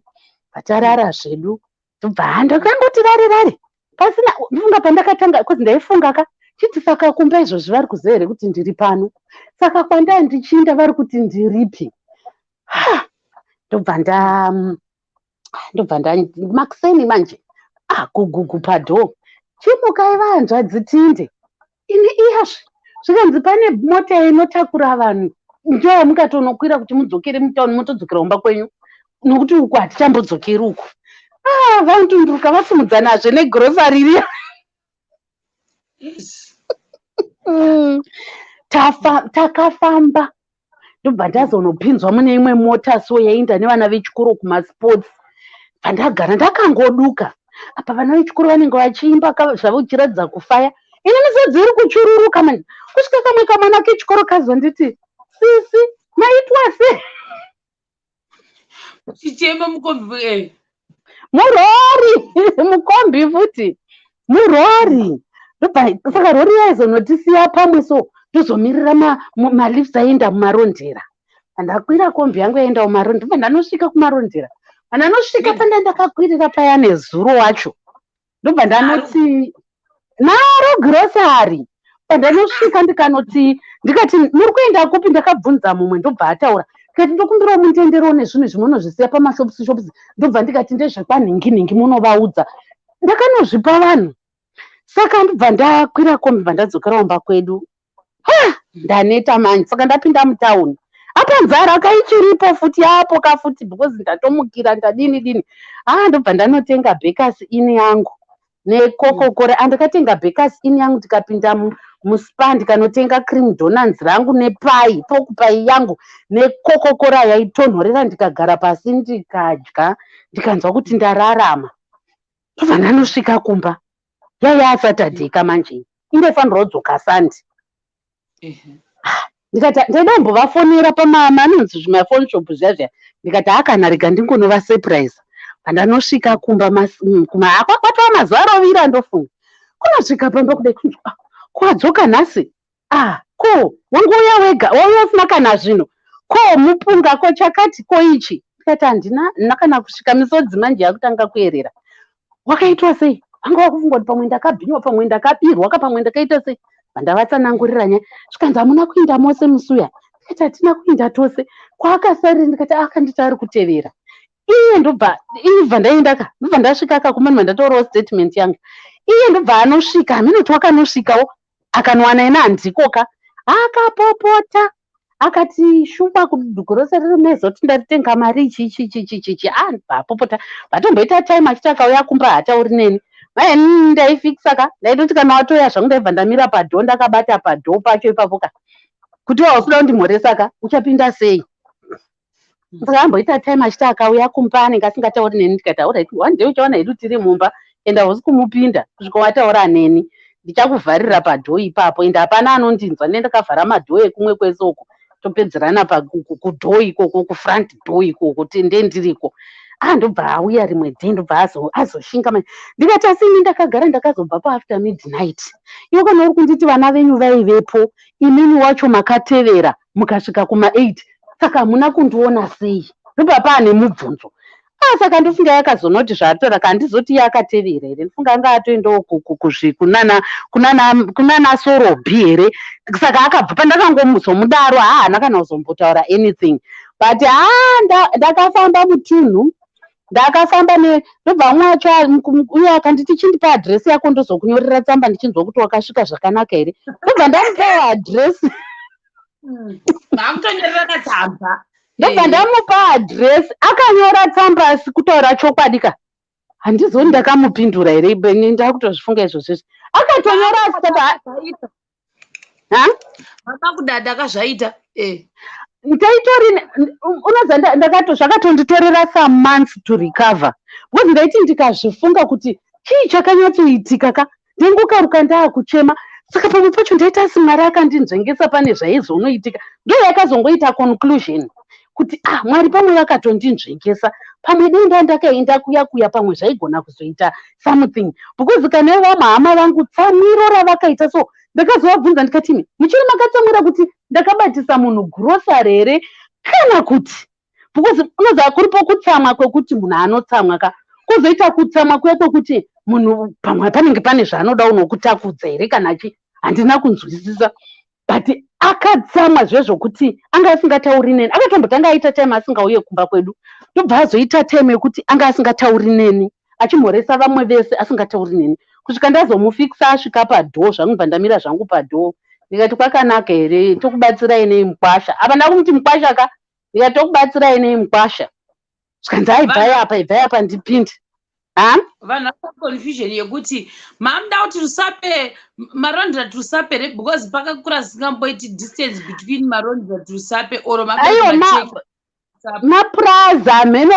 vatarara zvedu. Tobva handakangoti rare rare pasina. Ndifunga pandakatanga, because ndaifunga ka chiti, saka kumba izvozvi vari kuziva here kuti ndiri pano? Saka kwandaa ndichiinda vari kuti ndiripi? Ndobva nda ndobva nda makiseni manje, ah, gugugu padoor, "Chimukai vanzvadzi, tinde." Ini iyazve zvikanzi pane mota inotakura vanhu, ndo yamungatonokwira kuti mudzokere mutauni, motodzokera kumba kwenyu, nokuti uku hatichambodzokeri uku. Ah, vatunduruka, vasimudzanazve negrocery riya. Takafamba, ndobva ndazonopinzwa mune imwe mota so, yainda nevana vechikoro kumasports. Bva ndagara ndakangoduka. Apa vana vechikoro vanenge vachiimba zvavo, chiratidza kufaya. Ini misodzi iri kuchururuka mani, kusvika kamwe kamwana kechikoro kazonditi, "Sisi, maitwa sei?" Chichema mukombi. Murori, mukombi futi, murori. Ndobva saka rori yaizonotisiya pamwe, so tozomirira malifts aenda muMarondera. Ndakwira kombi yangu yaenda kuMarondera, ndobva ndanosvika kuMarondera. Pandanosvika panda ndakakwirira paya nezuro wacho, ndobva ndanoti naro grocery. Pandanosvika ndikanoti, ndikati, "Muri kuenda kupi?" Ndakabvunza mumwe, ndobva ataura. Ndikati, "Ndokumbirawo munditenderewo nezvinhu zvimwe, unozvisiya pamashops shops." Ndobva ndikati, "Ndezvekwanhingi nhingi, munovaudza." Ndakanozvipa vanhu. Saka ndobva ndakwira kombi, bva ndadzokera kumba kwedu. Ha, ndaneta manje. Saka ndapinda mutauni, apa nzara kaichiripo futi, yapo kafuti, because ndatomukira, ndadini dini. Ah, ndobva ndanotenga Bakers Inn yangu neCoca-Cola. Andakatenga Bakers Inn yangu, ndikapinda muSpar, ndikanotenga cream donuts rangu nepie, pork pie yangu neCoca-Cola yaitonhorera. Ndikagara pasi, ndikadya, ndikanzwa kuti ndararama. Ndobva ndanosvika kumba, yaiya Saturday kamanje, indofanirwa kudzoka Sunday. Ndikati ndaida kumbovafonera pamanonzi zvimafone shop zviya zviya. Ndikati, "Hakana, rega ndingonovasurprise." Pandanosvika kumba kwatova mazuva arovira, ndofunga kunosvika pamba kudai, kunzwa, "Ah, kwadzoka nhasi? Ah, ko wangouya wega, wauya usina kana zvinhu, ko mupunga, ko chakati, ko ichi?" Ndikati, "Handina ndina kana kusvika." Misodzi manje yakutanga kuyerera. "Wakaitwa sei?" Vanga vakufunga kuti pamwe ndakabhinywa, pamwe ndakabirwa ka, pamwe ndakaita sei. Pandavatsanangurira nyaya, zvikanzi, "Hamuna kuinda mose musuya?" Ndikati, "Hatina kuinda tose." "Kwaakasarira?" Ndikati, "Akanditi ari kutevera iye." Ndobva ibva ndaenda ka, ndobva ndasvika kakumani, ndatorawo statement yangu. Iye ndobva anosvika, haminoti wakanosvikawo, akanowana ina handikoka. Akapopota, akati, "Shuwa kudhuku rose riri mezoti ndaritenga mari ichi ichi ichi ichi ichi ichi." Ah, ndobva apopota. Vatomboita time achiti akauya kumba haatauri neni. Mai, ndaifikisa ka, ndaitoti kana watoya zvangu, ndaibva ndamira padoor, ndakabata padoor pacho ipapo ka, kuti wausida kundimhoresa ka, uchapinda sei? Saka amboita time achiti akauya kumba anenge asingatauri neni. Ndikati, "Alright, one day uchaona hedu tiri mumba, ende hausi kumupinda kusvika wataura neni. Ndichakuvharira padoor ipapo, ende hapana anondinzwa, ne ndakavhara madoor ekumwe kwese uko. Topedzerana kudoor ikoko, kufront door ikoko, nde ndiriko." Ah, ndobva auya rimwe day, ndobva azoshinga manje. Ndikati, "Asi ini ndakagara, ndakazobva paafter midnight. Iwe kana uri kunditi vana venyu vaivepo, inini wacho makatevera mukasvika kuma8, saka hamuna kundiona sei?" Ndobva paane mubvunzo. Ah, saka ndofunga yakazonoti zvaatora ka, handizoti iye akatevera here. Ndofunga anga atoendawo kunana Sorobhi here. Saka akabva pandakangomuzomudaro, haana kana kuzombotaura anything. But haa, ndakafamba mutunhu, ndakafamba ne ndobva umwe wacho uye akanditi, "Chindipa adhiresi yako, ndozokunyorera tsamba ndichinzwa kuti wakasvika zvakanaka here." Ndobva ndamupawo adhiresi. Makutonyorerana tsamba. Ndobva ndamupa adhiresi, akanyora tsamba. Asi kutaura chokwadi ka, handizoni ndakamupindura here. Ndakutozvifunga izvozvo izvi. Akatonyora asitati ha. Mama kudada akazvaita. Ndaitori, unoza, ndakato zvakatonditorera some months to recover, because ndaiti ndikazvifunga kuti chii chakanyatsoitika ka, ndingokaruka ndaakuchema. Saka pamwe pacho ndaiti, asi Mwari akandinzvengesa pane zvaizonoitika. Ndo yakazongoita conclusion kuti, ah, Mwari pamwe vakatondinzvengesa, pamwe denda ndakaenda kuya kuya, pamwe zvaigona kuzoita something, because kana ivo mahama vangu tsamwiro ravakaita. So ndakazovabvunza ndikati, "Imi muchiri makatsamwira kuti ndakabatisa munhu grocery here kana kuti?" Because unoziva kuripo kutsamwa kwekuti munhu anotsamwa ka, kwozoita kutsamwa kuya kwekuti munhu pamwe panenge pane zvaanoda unokutakudza here kana chi. Handina kunzwisisa, but akatsamwa zvezvokuti anga asingatauri neni. Akatombotanga aita time asingauye kumba kwedu, ndobva azoita time yekuti anga asingatauri neni, achimhoresa vamwe vese, asingatauri neni, kusvika ndazomufikisa asvika padoor zvangu. Bva ndamira zvangu padoor, ndikati, "Kwakanaka here? Tokubatsirai nei, mukwasha?" Apa ndakumuti mukwasha ka. Ndikati, "Tokubatsirai nei, mukwasha?" Zvikanzi, "Aibvai apa, ibvai apa ndipinde." Ha. Vanhu vaka confusion yekuti mamuda kuti Rusape, Marondera to Rusape re, because pakakura singamboiti distance between Marondera to Rusape or Aiwa, mapurazi hameno,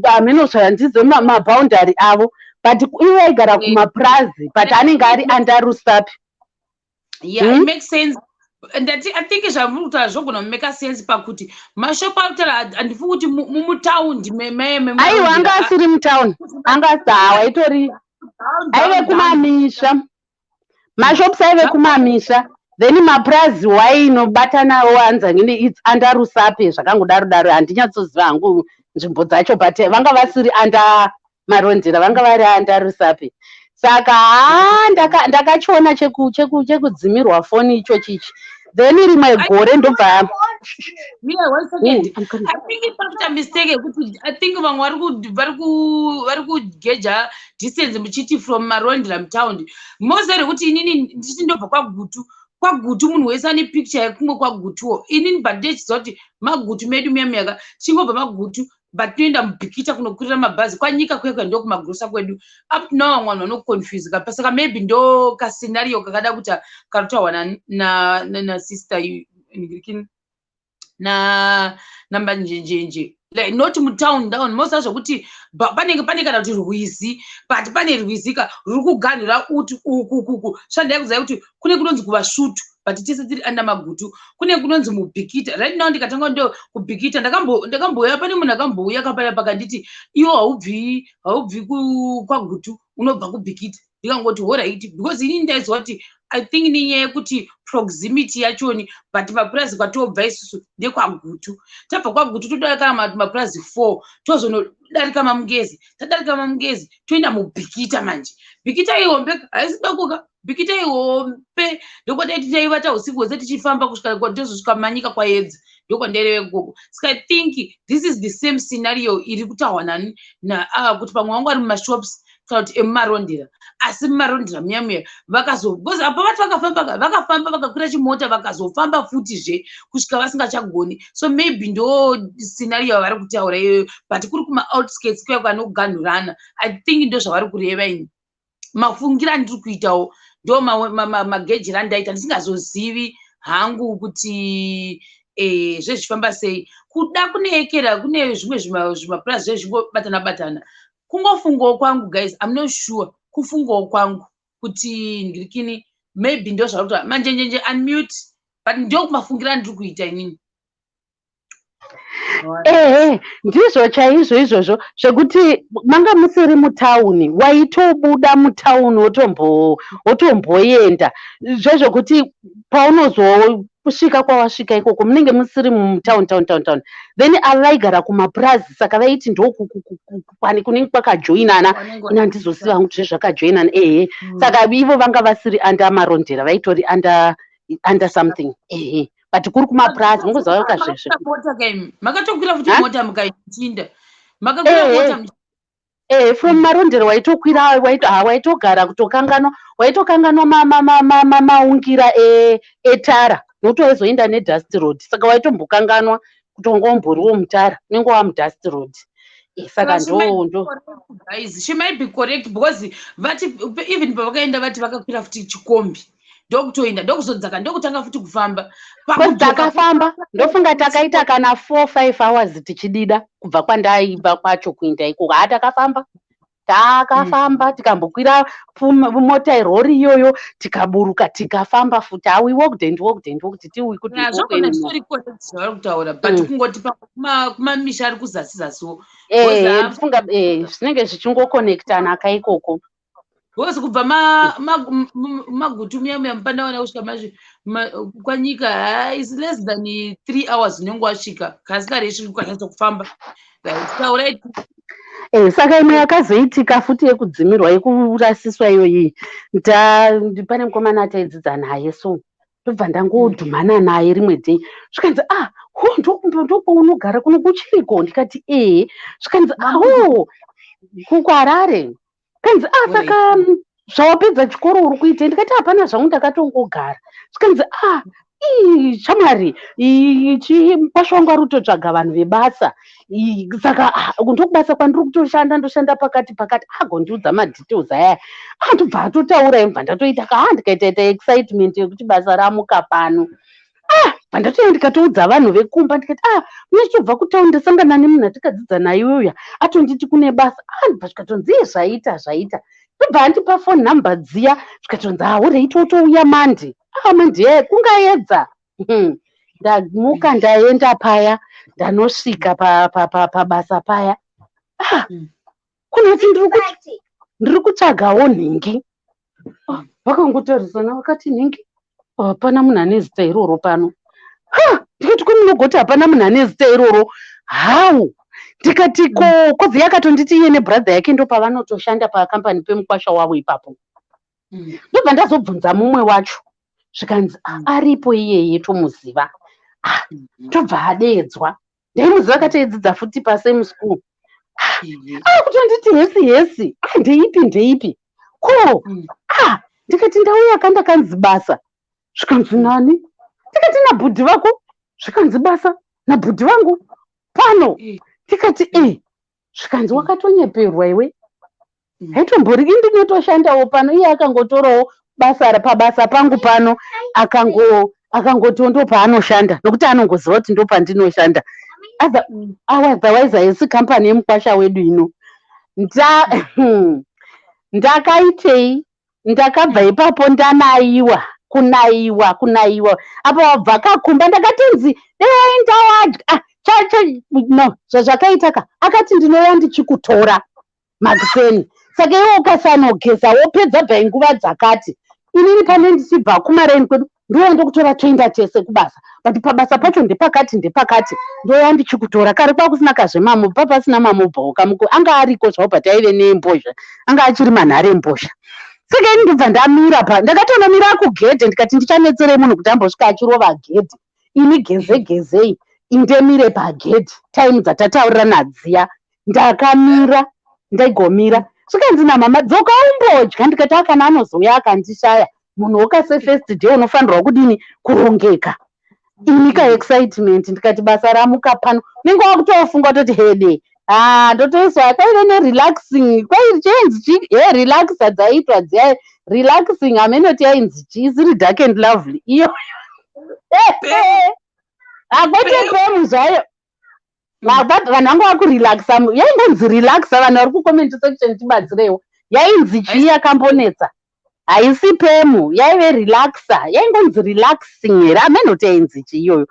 hameno zvandizo maboundary avo, but ivo vaigara kumapurazi, but anenge ari under Rusape. Yeah, it makes sense. Ndati I think zvamuri kutaura zvogona kumake sense pakuti mashopu ari kutaura, handifungi kuti mutaundi. Aiwa, anga asiri mutauni, anga waitori aive kumamisha. Mashops aive kumamisha, then mapurazi wainobatanawo anzangine its under Rusape, zvakangodaro daro. Handinyatsoziva hangu nzvimbo dzacho, but vanga vasiri under Marondera, vanga vari under Rusape. Saka haa, ndakachiona chekudzimirwa foni ichochichi. Then rimwe gore ndobva Mira, one second. I think pakuita mistake yekuti I think vamwe vari kugeja distance muchiti from Marondera mutaundi. Moziva rekuti inini ndichiti ndobva kwaGutu. KwaGutu munhu wese ane picture yekumwe kwaGutuwo. Inini but ndechiziva kuti Magutu medu muya muyaka chingobva Magutu, but toenda muBhikita kunokwirira mabhazi kwaNyika kwekwe, ndokumagrosa kwedu. Up to now vamwe vanhu vanoconfusika. Saka maybe ndo kascenario kakada kuti karutaurwa nasister na naManjenjenje, like not mutown down moziva zvokuti panenge pane kana kuti rwizi, but pane rwizi ka ruri kuganhura uti ukukuku. Zvandai kuziva kuti kune kunonzi kuVasvutu, but tese tiri under Magutu. Kune kunonzi muBhikita. Right now ndikatanga ndo kuBhikita, ndakambouya, pane munhu akambouya kapaya pakanditi, "Iwo haubvi kwaGutu, unobva kuBhikita." Ndikangoti, "Alright," because inini ndaiziva kuti I think nenyaya yekuti proximity yachoni, but mapurazi kwatobva isusu ndekwaGutu. Tabva kwaGutu todarika mapurazi 4, tozonodarika Mamungezi. Tadarika Mamungezi toenda muBhikita. Manje Bhikita ihombe, haisi dokoka. Bhikita ihombe. Ndokwataiti taivata usiku hwese tichifamba kusvika tozosvika Manyika kwaedza. Ndokwandaireve ikoko. Saka I think this is the same scenario iri kutaurwa nani kuti pamwe vangu vari mumashops kana kuti emuMarondera. Asi muMarondera muya muya vakazo, because apa vati vakafamba, vakafamba, vakakwira chimota, vakazofamba futizve kusvika vasingachagoni. So maybe ndo scenario yavari kutaura iyoyo, but kuri kumaoutskirts kuya kwanoganhurana. I think ndo zvavari kureva. Ini mafungiro andiri kuitawo ndo magejero andaita, ndisingazozivi hangu kuti zvezvifamba sei. Kuda kuneekera kune zvimwe zvimapurazi zvezvingobatana batana. Kungofungawo kwangu, guys, I'm not sure. Kufungawo kwangu kuti ngirikini maybe ndo zvari kutaura Manjenjenje. Unmute, but ndo mafungiro andiri kuita inini. Ehe, ndizvo chaizvo izvozvo zvekuti manga musiri mutauni, waitobuda mutauni wotomboenda zvezvokuti paunozosvika kwawasvika ikoko munenge musiri mutauni town town town. Then ava vaigara kumapurazi, saka vaiti ndokunenge kwakajoinana. Ina handizoziva hangu kuti zvezvakajoinana. Ehe. Saka ivo vanga vasiri under Marondera, vaitori under something. Ehe, but kuri kumapurazi mungoziva kazvezve. Makatokwira futi mota mukachinda, makakwira mota. From Marondera waitokwira, waitogara kutokanganwa, waitokanganwa maungira etara, nokuti waizoenda nedust road. Saka waitombokanganwa kuti wanga umboriwo mutara, unenge wamudust road. Saka ndo Guys, she might be correct because vati even pavakaenda vati vakakwira futi chikombi, ndokutoenda, ndokuzodzaka, ndokutanga futi kufamba. Takafamba, ndofunga takaita kana 4, 5 hours tichidida kubva kwandaibva kwacho kuenda ikoko. Ha, takafamba, takafamba, tikambokwira mota, rori iyoyo, tikaburuka, tikafamba futi. Ha, we walked and walked and walked till we could walk anymore. Zvavari kutaura, but kungoti kumamisha ari kuzasi zasiwo. Ndifunga zvinenge zvichingokonektana kaikoko. Because kubva Magutu muya muya mupandawana kusvika kwaNyika is less than 3 hours, unenge wasvika. Kasikaresvi ukanyatsa kufamba. Taurai. Saka imwe yakazoitika futi yekudzimirwa, yekurasiswa iyoyi, pane mukomana ataidzidza naye, so ndobva ndangodhumana naye rimwe day. Zvikanzi, "Ah, ho, ndokwaunogara kuno kuchiriko?" Ndikati, "Ehe." Zvikanzi, "Aho, kuKwarare." Kanzi, "Ah, saka zvawapedza chikoro uri kuitei?" Ndikati, "Hapana zvangu, ndakatongogara." Zvikanzi, "Ah, ii, shamwari, mukwasha wangu ari kutotsvaga vanhu vebasa. Saka ndokubasa kwandiri kutoshanda, ndoshanda pakati pakati." Agondiudza madetails aya. Ndobva atotaura, imva ndatoita ka ndikaita ita excitement yekuti basa ramuka pano. Bva ndatoenda ndikatoudza vanhu vekumba, ndikati, "Ah, munochitobva kutaundi, ndasangana nemunhu atikadzidza naye uya, atonditi kune basa." Ndobva zvikatonzi, "Iye, zvaita, zvaita." Ndobva andipa phone number dziya, zvikatonzi haurei, totouya Monday. Ah, Monday ye kungaedza. Ndamuka, ndaenda paya, ndanosvika pabasa paya. Ah, kunoti ndiri kutsvagawo nhingi. Ah, vakangotarisana vakati, "Nhingi? Hapana munhu ane zita iroro pano." Ha, ndikati, "Ko munogoti hapana munhu ane zita iroro how?" Ndikati, "Ko kodzi yakatonditi iye nebrother yake ndopavanotoshanda pakambani pemukwasha wavo ipapo." Ndobva ndazobvunza mumwe wacho, zvikanzi, "Ah, aripo iyeye, tomuziva." Ah, tobva adeedzwa. Ndaimuziva, kataidzidza futi pasame school. Ah, kutonditi, "Hesi, hesi." Ah, "Ndeipi, ndeipi ko?" Ah, ndikati, "Ndauya kandakanzi basa." Zvikanzi, "Nani?" Ndikati, "Nabhudhi vako." Zvikanzi, "Basa nabhudhi vangu pano?" Ndikati, "E." Zvikanzi, "Wakatonyeperwa iwe. Haitombori, indinotoshandawo pano. Iye akangotorawo basa pabasa pangu pano, akangoti ndo paanoshanda, nokuti anongoziva kuti ndo pandinoshanda. Otherwise haisi kambani yemukwasha wedu ino." Ndakaitei? Ndakabva ipapo ndanayiwa, kunayiwa, kunayiwa. Apa wabva kakumba, ndakatonzi dei ndawadya. Ah, no, zvazvakaita ka, akati, "Ndinouya ndichikutora makuseni, saka iwe ukasanogeza wopedza bvai nguva dzakati, inini pane ndichibva kumaraini kwedu ndouya ndokutora, toenda tese kubasa. But pabasa pacho ndepakati, ndepakati, ndouya ndichikutora." Kare kwakusina kazvemamoba, pasina mamobhawo kamuko, anga ariko zvavo, but aive nembozha, anga achiri manhare embozha. Saka ini ndobva ndamira pa, ndakatonomira kugedhe. Ndikati, "Ndichanetserei munhu kuti ambosvika achirova gedhe? Ini geze gezei, indemire pagedhi time dzatataurirana dziya." Ndakamira, ndaigomira. Zvikanzi namama, "Dzoka umbodya." Ndikati, "Akana anozouya akandishaya munhu wokase, first day unofanirwa kudini? Kurongeka." Ini kaexcitement, ndikati, "Basa ramuka pano." Unenge wakutofunga kutoti hede, ha, ndotoiswa. Kwaive nerelaxing, chainzi chi, he, relaxer dzaiitwa dziya, relaxing, hamenoti yainzi chi, isiri Dark and Lovely iyo, hakwete pemu zvayo. Vanhu vanga vakurelaxa, yaingonzi relaxa. Vanhu vari kucomment section, tibatsireiwo, yainzi chii yakambonetsa? Haisi pemu, yaive relaxer, yaingonzi relaxing here? Amenoti yainzi chii iyoyo?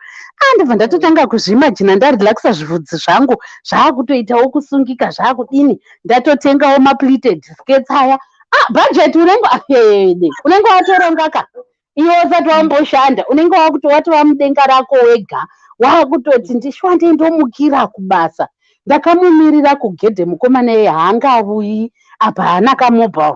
Andibva ndatotanga kuzvimagina ndarelaxa, zvivhudzi zvangu zvaakutoitawo kusungika, zvaakudini, ndatotengawo mapleated skirts aya. Ah, budget unenge ede, unenge watoronga ka. Iwe usati wamboshanda, unenge wakuti watova mudenga rako wega, waakutoti, "Ndishwande, ndomukira kubasa." Ndakamumirira kugedhe mukomana iye, haangauyi apa, haana kamobile.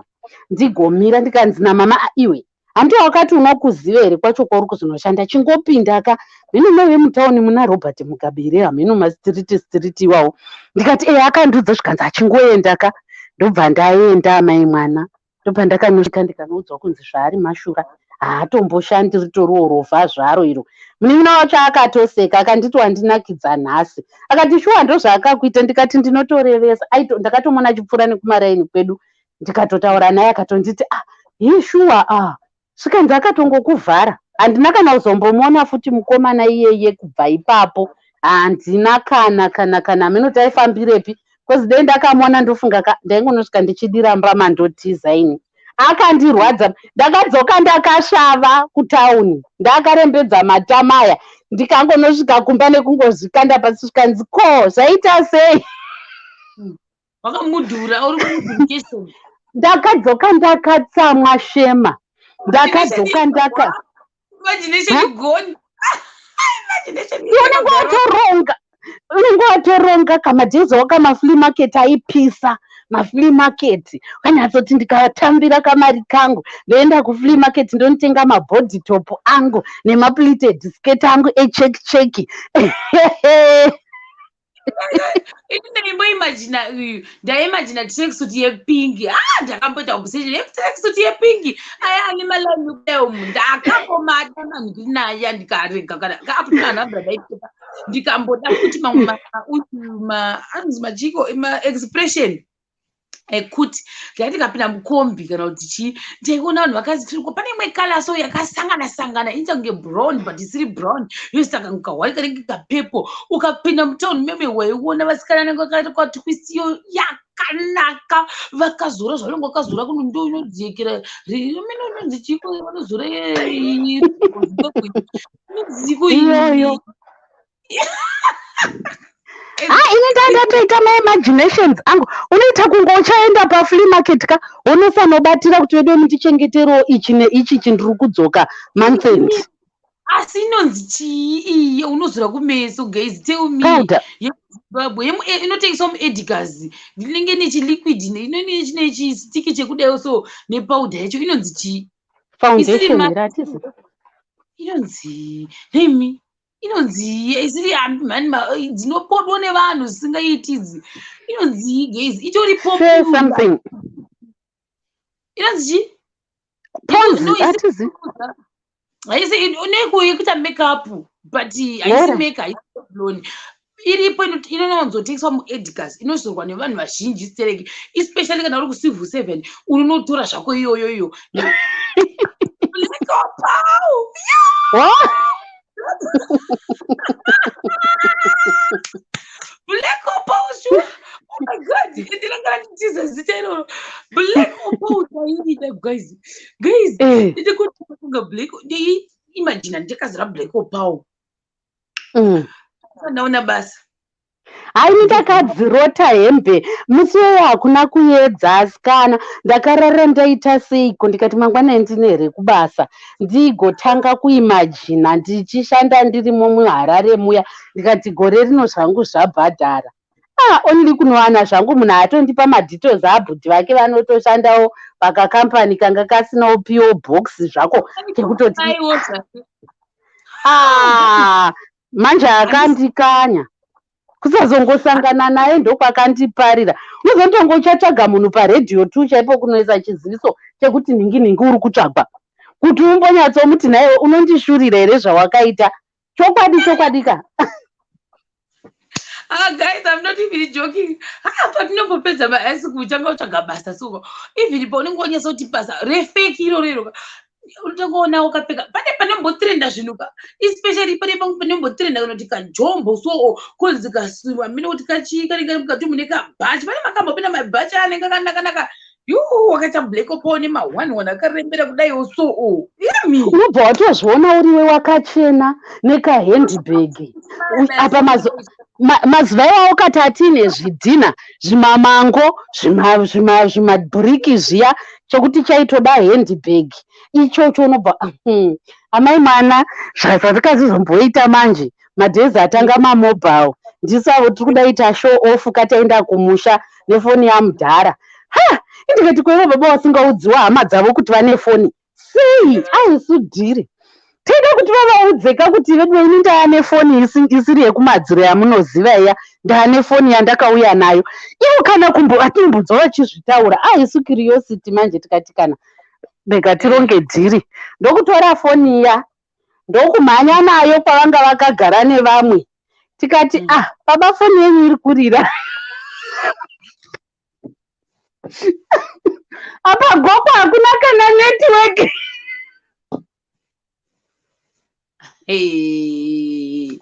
Ndigomira, ndikanzi namama, "Ah, iwe, handi wakati unokuziva here kwacho kwauri kuzonoshanda? Chingopinda ka, mhino maive mutauni muna Robert Mugabe here? Hamhino mastriti striti iwawo." Ndikati, "E, akandiudza." Zvikanzi, "Achingoenda ka." Ndobva ndaenda, mai mwana. Ndobva ndakanosvika, ndikanoudzwa kunzi zvaari mashura, haatomboshandi, ritoriwo rovha zvaro iro. Munin'ina wacho akatoseka, akanditi, "Wandinakidza nhasi." Akati, "Shuwa, ndozvaakakuita?" Ndikati, "Ndinotorevesa." Ndakatomuona achipfuura nekumaraini kwedu, ndikatotaura naye, akatonditi, "Ah, hi, shuwa." Ah, svikanzi akatongokuvhara. Handina kana kuzombomuona futi mukomana iyeye kubva ipapo. Handina kana kana kana hameno taifambirepi, because dei ndakamuona, ndofunga ndaingonosvika ndichidira mbama, ndotiza ini. Akandirwadza. Ndakadzoka ndakasvava kutauni, ndakarembedza matama aya. Ndikangonosvika kumba nekungozvikanda pasi, svikanzi, "Ko zvaita sei?" Wakamudhura uri mueducation. Ndakadzoka ndakatsamwa, Shema. Ndakadzoka ndaka Imagination gone. Imagination. Unenge watoronga, unenge watoronga kamadhezi wakamaflea market aipisa. Maflea market ukanyatsoti, "Ndikatambira kamari kangu, ndoenda kuflea market, ndonotenga mabody top angu nemapleated skirt angu echeck check." Ini ndaimboimagina uyu, ndaimagina tracksuit yepink. Ah, ndakamboita obsession yetracksuit yepink, aya ane malaini kudai. Ndakambomada manhuri naya, ndikarega kana kaaputana ndaipfeka. Ndikamboda futi mamwe uyu anonzi machiko, maexpression ekuti ndai ndikapinda mukombi kana kuti chii, ndaiona vanhu vakazi pane imwe colour so yakasangana sangana, inoita kunge brown but isiri brown, yoisaka kahwai kanenge kapepo. Ukapinda mutauni meme, waiona vasikana vanenge vakaita twist iyo. Vakanaka, vakazora zvavanenge vakazora kuno, ndo inodzikira mino, inonzi chiko vanozora, inonziko? Iyoyo. Ha, ini ndandatoita maimaginations angu. Unoita kunge uchaenda paflea market ka, unosanobatira kuti vedu mundichengeterewo ichi neichi, chindiri kudzoka month-end. Asi inonzi chii iyi unozora kumeso? Guys, tell me. Powder. Yemuzimbabwe, inotengeswa muEdgars, ndinenge nechiliquid, inone chistiki chekudaiwo so, nepowder yacho inonzi chii? Foundation here? Hatizi. Inonzi nemi, inonzi isiri mhani, dzinopodwa nevanhu zvisingaiti idzi, inonzi, guys, itori Say popular. something. Inonzi chii? Ponzi. No, Hatizi. Haisi yekuita makeup, but haisi Yera. make, haisi Revlon. Iripo, inowanzotengeswa muEdgars, inozorwa nevanhu vazhinji stereki, especially kana uri kucivil seven, unonotora zvako iyoyo iyo Black Opal. What? Black Opal, sure. Oh my God, ndinanga nditiza zita iroro, Black Opal. Taiida, guys, guys. Ndikuti black, imagine ndakazora Black Opal. Ndaona basa. Hai, ndakadzirota hembe musi weyo, hakuna kuedza asikana. Ndakarara ndaita seiko, ndikati mangwana ndine here kubasa, ndigotanga kuimajina ndichishanda ndirimo muHarare muya. Ndikati gore rino zvangu zvabhadhara. Ah, only kunowana zvangu munhu atondipa madetails abhudhi vake vanotoshandawo pakakampani kanga kasinawo P.O box zvako kekutoti. Aiwo zvake. Ah, manje akandikanya kusazongosangana naye ndokwakandiparira. Unozotongo uchatsvaga munhu paredhiyo tu chaipo kunoisa chiziviso chekuti nhingi nhingi uri kutsvagwa, kuti umbonyatsomuti naiwe unondishurira here zvawakaita. Chokwadi, chokwadi ka. Ah, guys, I'm not even joking. Ah, patinombopedza mahigh school, uchanga utsvaga basa, so even paunenge wanyatsa kuti basa refake iro rero, unotongoona wakapfeka. Pane panombotrenda zvinhu ka, especially pane pamwe panombotrenda kana kuti kajombo so, konzi kasimwa mine kuti kachii kanenge kari mukati mune kabhachi. Pane makambopinda mabhachi anenge akanakanaka, yu wakaita Black Opal nema1 1 akarembera kudaiwo so, imi. Unobva watozviona uriwe wakachena nekahandbag apa mazuva iwawo ukati atine zvidhina, zvimamango, zvimabhiriki zviya, chokuti chaitoda handbag ichocho. Unobva amai mwana zvatikazozomboita manje madhezi atanga mamobile, ndisavo tiri kudaita show off kataenda kumusha nefoni yamudhara. Ha, indikati kwaivo baba vasingaudziwa hama dzavo kuti vane foni sei, aisu dhiri toida kuti vavaudzeka kuti vedu ini ndaane foni isiri yekumadziro yamunoziva iya, ndaane foni yandakauya nayo. Ivo kana kumbo atimbunzwa vachizvitaura, aisu curiosity manje. Tikati kana rega tironge dhiri, ndokutora foni iya, ndokumhanya nayo kwavanga vakagara nevamwe. Tikati, "Ah baba, foni yenyu iri kurira." Apa goko hakuna kana network. Hey.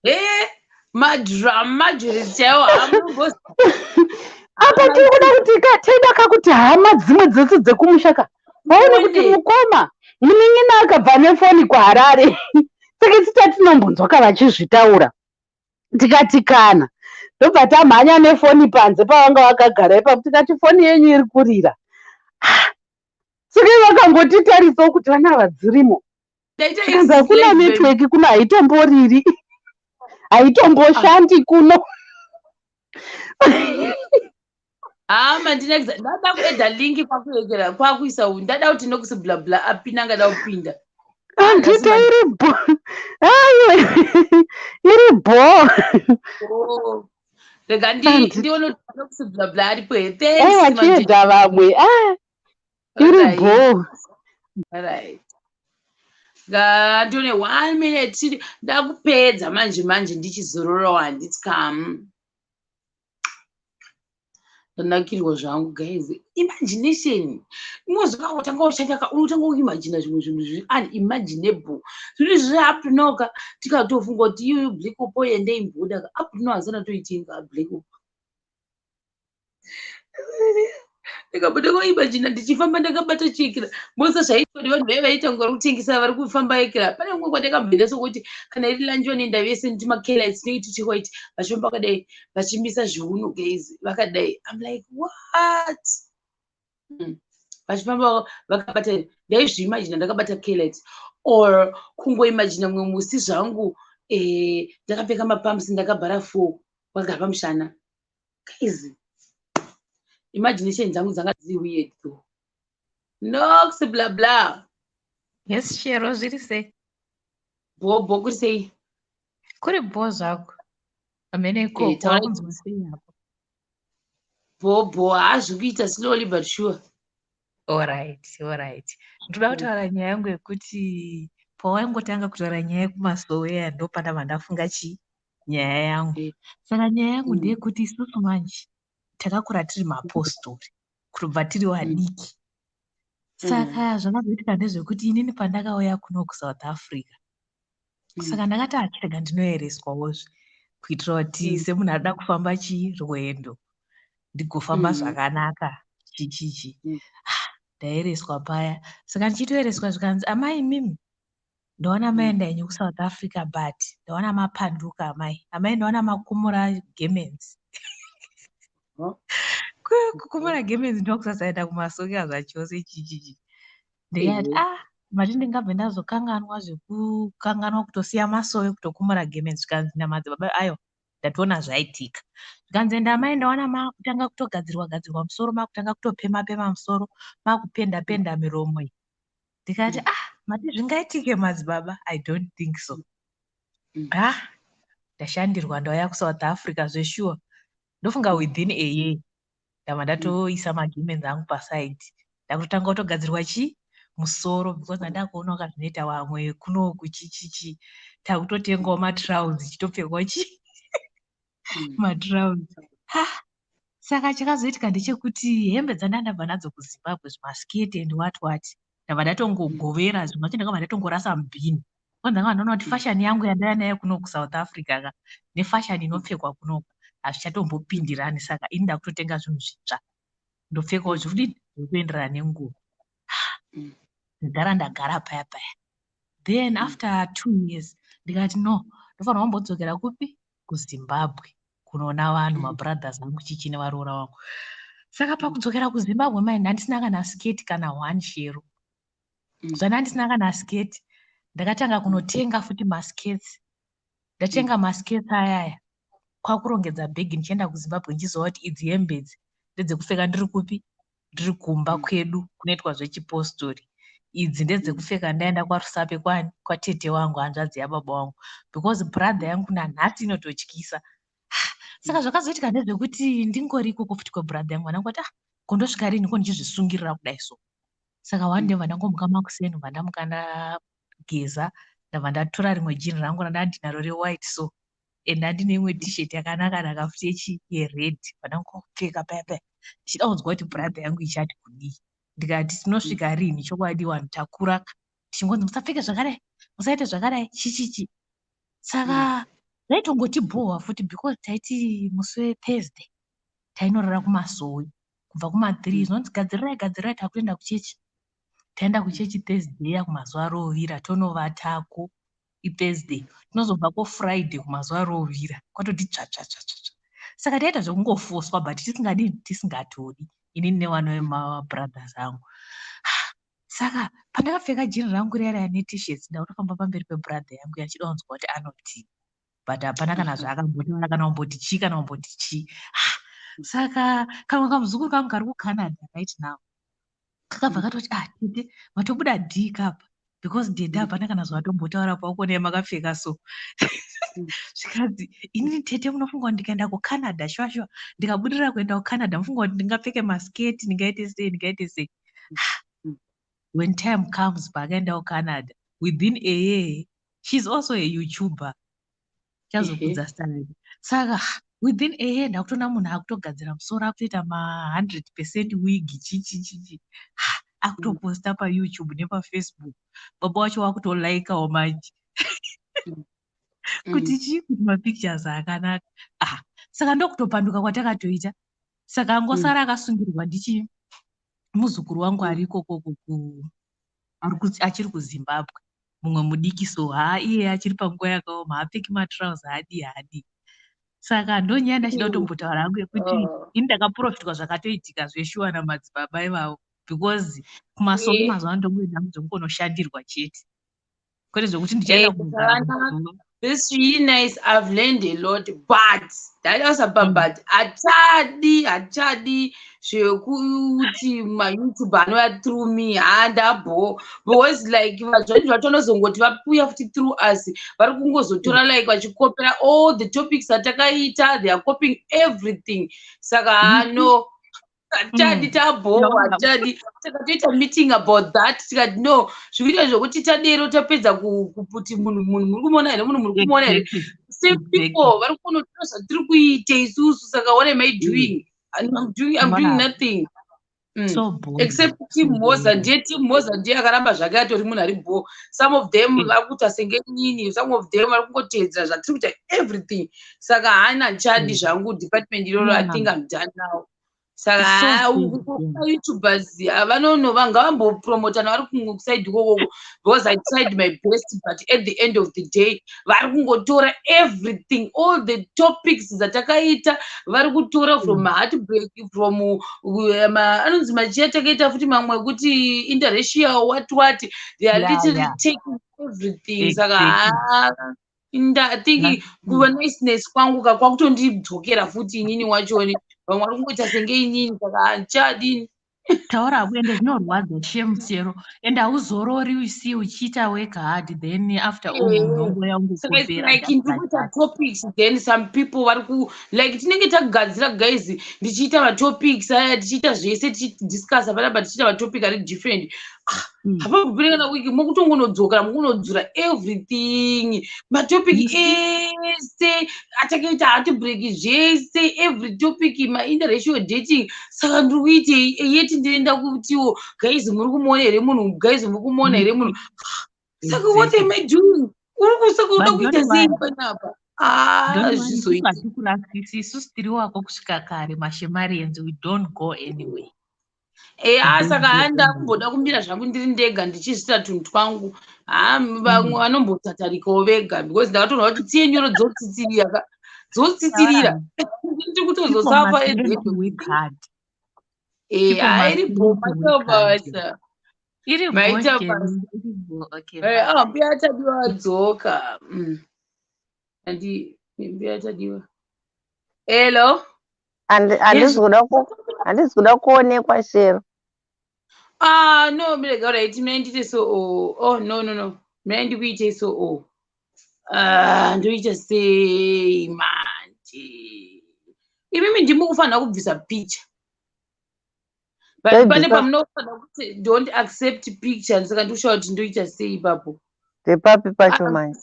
Hey, madrama juris chaiwo hamumbos. Apa tiri kuda kuti ka taida kakuti hama dzimwe dzese dzekumusha ka vaone kuti Muone. Mukoma munin'ina akabva nefoni kuHarare. Saka isi tatinombonzwa ka vachizvitaura. Tikati kana ndobva tamhanya nefoni panze pavanga vakagara ipapo. Tikati foni yenyu iri kurira. Ah, saka vakangotitarisawo kuti vana ava dzirimo. Ndaita Tikanzi hakuna explain. network kuno, haitomboriri, haitomboshandi kuno. Ah, mandinakisa. Ndada kuedha link kwakuekera kwakuisa uyu. Ndada kuti nokusi bla bla apinda, angada kupinda. Andita iri bo, aiwe, iri bo. Oh. Rega ndione kuti nokusi bla bla aripo here. Aiwa. Thanks, Mandinakisa. Chiedha vamwe. Ah, iri bo. Alright. Ngatione one minute, ndakupedza manje manje, ndichizororawo, handiti kamu? Ndanakirwa zvangu, guys. Imagination, imwe watanga uchataka, unotanga kuimagina zvimwe zvinhu zviri unimaginable, zvinhu zviri up to now ka. Tikatofunga kuti iyoyo Black Opal yendeimboda ka, up to now hasana toitenga Black Opal. Ndikabuda kuimagina ndichifamba ndakabata chiekera. Mosa zvaitwa nevanhu vaiva vaita kunge vari kutengesa, vari kufamba ekera. Pane kumwe kwandakabvira sokuti kana iri lunch vanoenda vese netimakela tinenge tichi white, vachifamba vakadai, vachimisa zviuno, guys, vakadai. I'm like, "What?" Vachifamba vakabata. Ndaizviimagina ndakabata kelight or kungoimagina mumwe musi zvangu ndakapfeka mapumps, ndakabhara four, vakagara pamushana. Guys, imagination dzangu dzanga dziri weird though. Nox bla bla. Yes, Shero, zviri sei? Bhobho, kuri sei? Kuri bho zvako. Hamene ikoko wakunzwa sei apo? Bhobho, haazvi kuita, slowly but sure. Alright. Ndoda kutaura nyaya yangu yekuti pawaingotanga kutaura nyaya yekumasoweya, ndopandabva ndafunga chi nyaya yangu. Saka nyaya yangu ndeyekuti isusu manje takakura tiri mapostori kutobva tiri vadiki. Saka zvakazoitika ndezvekuti inini pandakauya kuno kuSouth Africa, saka ndakati achirega ndinoereswawozve kuitira kuti semunhu anoda kufamba chi rwendo ndigofamba zvakanaka, chichichi. Ndaereswa paya. Saka ndichitoereswa zvikanzi, "Amai, mimi ndaona maenda henyu kuSouth Africa, but ndaona mapanduka amai. Amai, ndaona makumura gemenzi." Huh? Kukumura gemenzi ndokusasaenda kumasoka zvachose, chichichi. Ndikati, "Ah, mati ndingabve ndazokanganwa zvekukanganwa kutosiya masowe kutokumura gemenzi?" Zvikanzi namadzibaba, "Aiwa, ndatoona zvaitika." Zvikanzi, "Enda amai, ndaona makutanga kutogadzirwa gadzirwa musoro, makutanga kutopema pema musoro, makupenda penda miromo iyi." Ndikati, "Ah, mati zvingaitike madzibaba? I don't think so." Ah, ndashandirwa, ndauya kuSouth Africa zveshuwa. Ndofunga within a year ndabva ndatoisa magemenzi angu paside, ndakutotanga kutogadzirwa chi musoro because ndandakuonawo zvinoita vamwe kunoku, chichichi, takutotengawo matrauzi, chitopfekwawo chi matrauzi. Ha, saka chakazoitika ndechekuti hembe dzandandabva nadzo kuZimbabwe, zvimasketi and what what, ndabva ndatongogovera zvimwe zvacho, ndakabva ndatongorasa mubhini. Kwanza ndanga ndaona kuti fashani yangu yandauya nayo kuno kuSouth Africa ka nefashani inopfekwa kunoku hazvichatombopindirani. Saka ini ndakutotenga zvinhu zvitsva, ndopfekawo zvekudini, zvekuenderana nenguva. Ndagara ndagara paya paya. Then after 2 years ndikati, "No, ndofanira kumbodzokera kupi? KuZimbabwe kunoona vanhu, mabrothers angu, chichi, nevaroora vangu." Saka pakudzokera kuZimbabwe mai, ndandisina kana sketi kana one, Shero. Zvandandisina kana sketi, ndakatanga kunotenga futi maskets. Ndatenga maskets ayaya, kwakurongedza bhegi ndichienda kuZimbabwe, ndichiziva kuti idzi hembe idzi ndedzekupfeka ndiri kupi? Ndiri kumba kwedu kunoitwa zvechipostori. Idzi ndedzekupfeka ndaenda kwaRusape, kwani kwatete wangu, hanzvadzi yababa wangu, because brother yangu nanhasi inototyisa. Saka zvakazoitika ndezvekuti ndingori ikoko futi kwebrother yangu, vandangoti, "Ah, kondosvika rini ko ndichizvisungirira kudai so?" Saka one day vandangomuka makuseni, bva ndamuka ndageza, ndabva ndatora rimwe jini rangu randandinaro rewhite so, and ndandine imwe T-shirt yakanaka naka futi yechi yered. Vandangopfeka paya paya ndichida kunzwa kuti brother yangu ichati kudii. Ndikati, "Tinosvika rini chokwadi? Vanhu takura tichingonzi musapfeke zvakadai, musaite zvakadai, chichichi." Saka zvaitongotibhohwa futi because taiti musi weThursday tainorara kumasowe kubva kuma3, zvinonzi, "Gadzirirai, gadzirirai, takuenda kuchechi." Taenda kuchechi Thursday ya kumazuva rovira, tonovatako iThursday, tinozobvako Friday kumazuva rovira, kwatoti tsvatsvatsvatsva. Saka taita zvekungofoswa but tisingadini, tisingatodi, inini nevana vemabrothers angu. Saka pandakapfeka jini rangu riya riya neT-shirts, ndakutofamba pamberi pebrother yangu yachida kunzwa kuti anotii, but hapana kana zvaakambotaura, kana kumboti chii, kana kumboti chii. Saka kamwe kamuzukuru kangu kari kuCanada right now kakabva katoti, "Ah, tete, matobuda d kapa because dede hapana kana zvavatombotaura paukone makapfeka so." Zvikanzi, "Inini tete, munofunga kuti ndikaenda kuCanada, shuwa shuwa ndikabudirira kuenda kuCanada, mufunga kuti ndingapfeke masketi? Ndingaite sei? Ndingaite sei?" When time comes, paakaenda kuCanada, within a year, she's also a YouTuber, chazokudza style. Saka within a year ndakutoona munhu akutogadzira musoro, akutoita ma100% wig, chichichichi, akutoposta paYouTube nepaFacebook. Baba wacho wakutolaikawo manje kuti chii, kuti mapictures akanaka. Ah, saka ndokutopanduka kwatakatoita. Saka angosara akasungirwa ndichi muzukuru wangu ari ikoko achiri kuZimbabwe, mumwe mudiki. So haa, iye achiri panguva yakaoma, haapfeki matrauza, haadii haadii. Saka ndonyaya ndachida kutombotaura hangu yekuti ini ndakaprofitwa zvakatoitika zveshuwa namadzibaba ivavo, because kumasowe mazuva ano ndongoenda zvongonoshandirwa chete, kwete zvokuti ndichaenda kunogara muzuva. This really nice. I've learned a lot, but that also but hachadi hachadi zvekuti maYouTube anouya through me. Handabho, because like vazvanji vacho vanozongoti vapuya futi through us, vari kungozotora like vachikopera all the topics atakaita. They are copying everything. Saka hano hachadi, tabho, hachadi. Takatoita meeting about that, tikati no, zvikuita zvokuti tadero tapedza kuti munhu muri kumuona here, munhu muri kumuona here? Same people vari kunotora zvatiri kuita isusu. Saka what am I doing? I'm doing nothing. So except Team Moza. Ndiye Team Moza, ndiye akaramba zvake, atori munhu ari bo. Some of them vari kuita senge nini, some of them vari kungotedzera zvatiri kuita, everything. Saka hana chadi zvangu department iroro. I think I'm done now. Saka YouTubers vanonova ngavambopromotana vari kuside ikokoko, because I tried my best, but at the end of the day vari kungotora everything, all the topics dzatakaita vari kutora, from heartbreak, from anonzi machiya, takaita futi mamwe ekuti interracial, what what. They are literally taking everything. Saka I think kuva niceness kwangu kwakutondidzokera futi inini wachoni. Vamwe vari kungoita senge inini, saka handichadini. Taura hako, ende zvinorwadza, shame, Shero, ende hauzorori usi uchiita work hard, then after all munhu ongoya ungokopera. Like ndiri kuita topics, then some people vari ku like tinenge tagadzira, guys, ndichiita matopics aya, tichiita zvese, tichidiscussa panapa, tichiita matopic ari different. Hapamboperi kana wiki, mokutongonodzokera mukunodzura everything, matopic ese atakaita, heartbreak, zvese, every topic, mainterracial dating. Saka ndiri kuitei? Yeti ndinoenda kutiwo, "Guys, muri kumuona here munhu? Guys, muri kumuona here munhu?" Saka what am I doing? Uri kusaka uda kuita sei panapa? Zvizoita isusu tiri wako kusvika kare, maShemarians, we don't go anyway. Eya, saka handa kumboda kumira zvangu ndiri ndega ndichizviita tunhu twangu. Ha, vamwe vanombotatarikawo vega, because ndakatoona kuti tsiye nyoro dzotsitsirira ka, dzotsitsirira, ndiri kutozosafa. Eya, iripo maita basa, maita basa. Mbuya Tadiwa adzoka. Andi mbuya Tadiwa, hello. Handisi kuda kuonekwa, Shero. Ah, no, mirega. Right, mina ndite so. Oh, no, no, no, mina ndikuite so. Oh, ah, ndoita sei manje? Imimi ndimi kufanira kubvisa picture, but pane pamunofanira kuti "Don't accept picture." Saka ndikushaura kuti ndoita sei ipapo. Ndepapi pacho manje?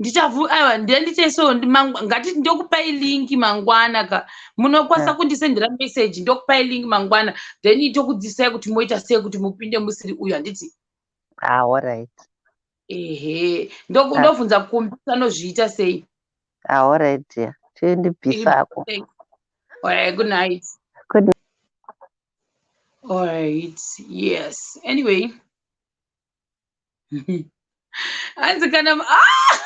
Ndichavu, aiwa, ndiye ndiche so. Ngatiti ndokupai link mangwana ka, munokwanisa kundisendera message, ndokupai link mangwana, then tokudzidzisai kuti moita sei kuti mupinde musiri uyu, handiti? Ah, alright. Ehe, ndobvunza kumbi anozviita sei. Ah, alright dear, chiendibvisako. Alright, good night. Good. Alright, yes, anyway, hanzi kana, ah!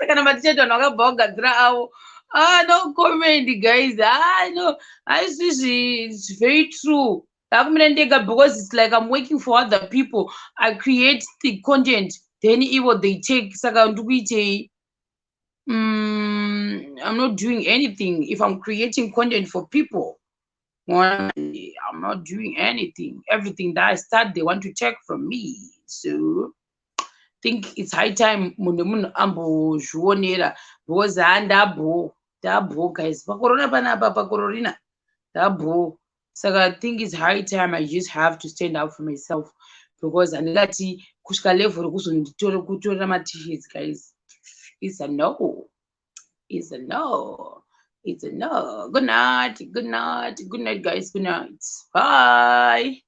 Kana maticheti vanhu vakabva kugadzira avo. Ah, no comment, guys. Ah, no, haisizvi, it's very true. Ndakumira ndega because it's like I'm working for other people. I create the content, then ivo they take. Saka ndikuitei? I'm not doing anything if I'm creating content for people. I'm not doing anything. Everything that I start, they want to take from me. So think it's high time munhu nemunhu ambozvionera, because handabho, ndabho, guys, pakorona panapa, pakororina ndabho. Saka I think it's high time I just have to stand up for myself, because handingati kusvika level rekuzonditora kutorera maT-shirts. Guys, it's a no, it's a no, it's a no. Good night, good night, good night, guys. Good night, bye.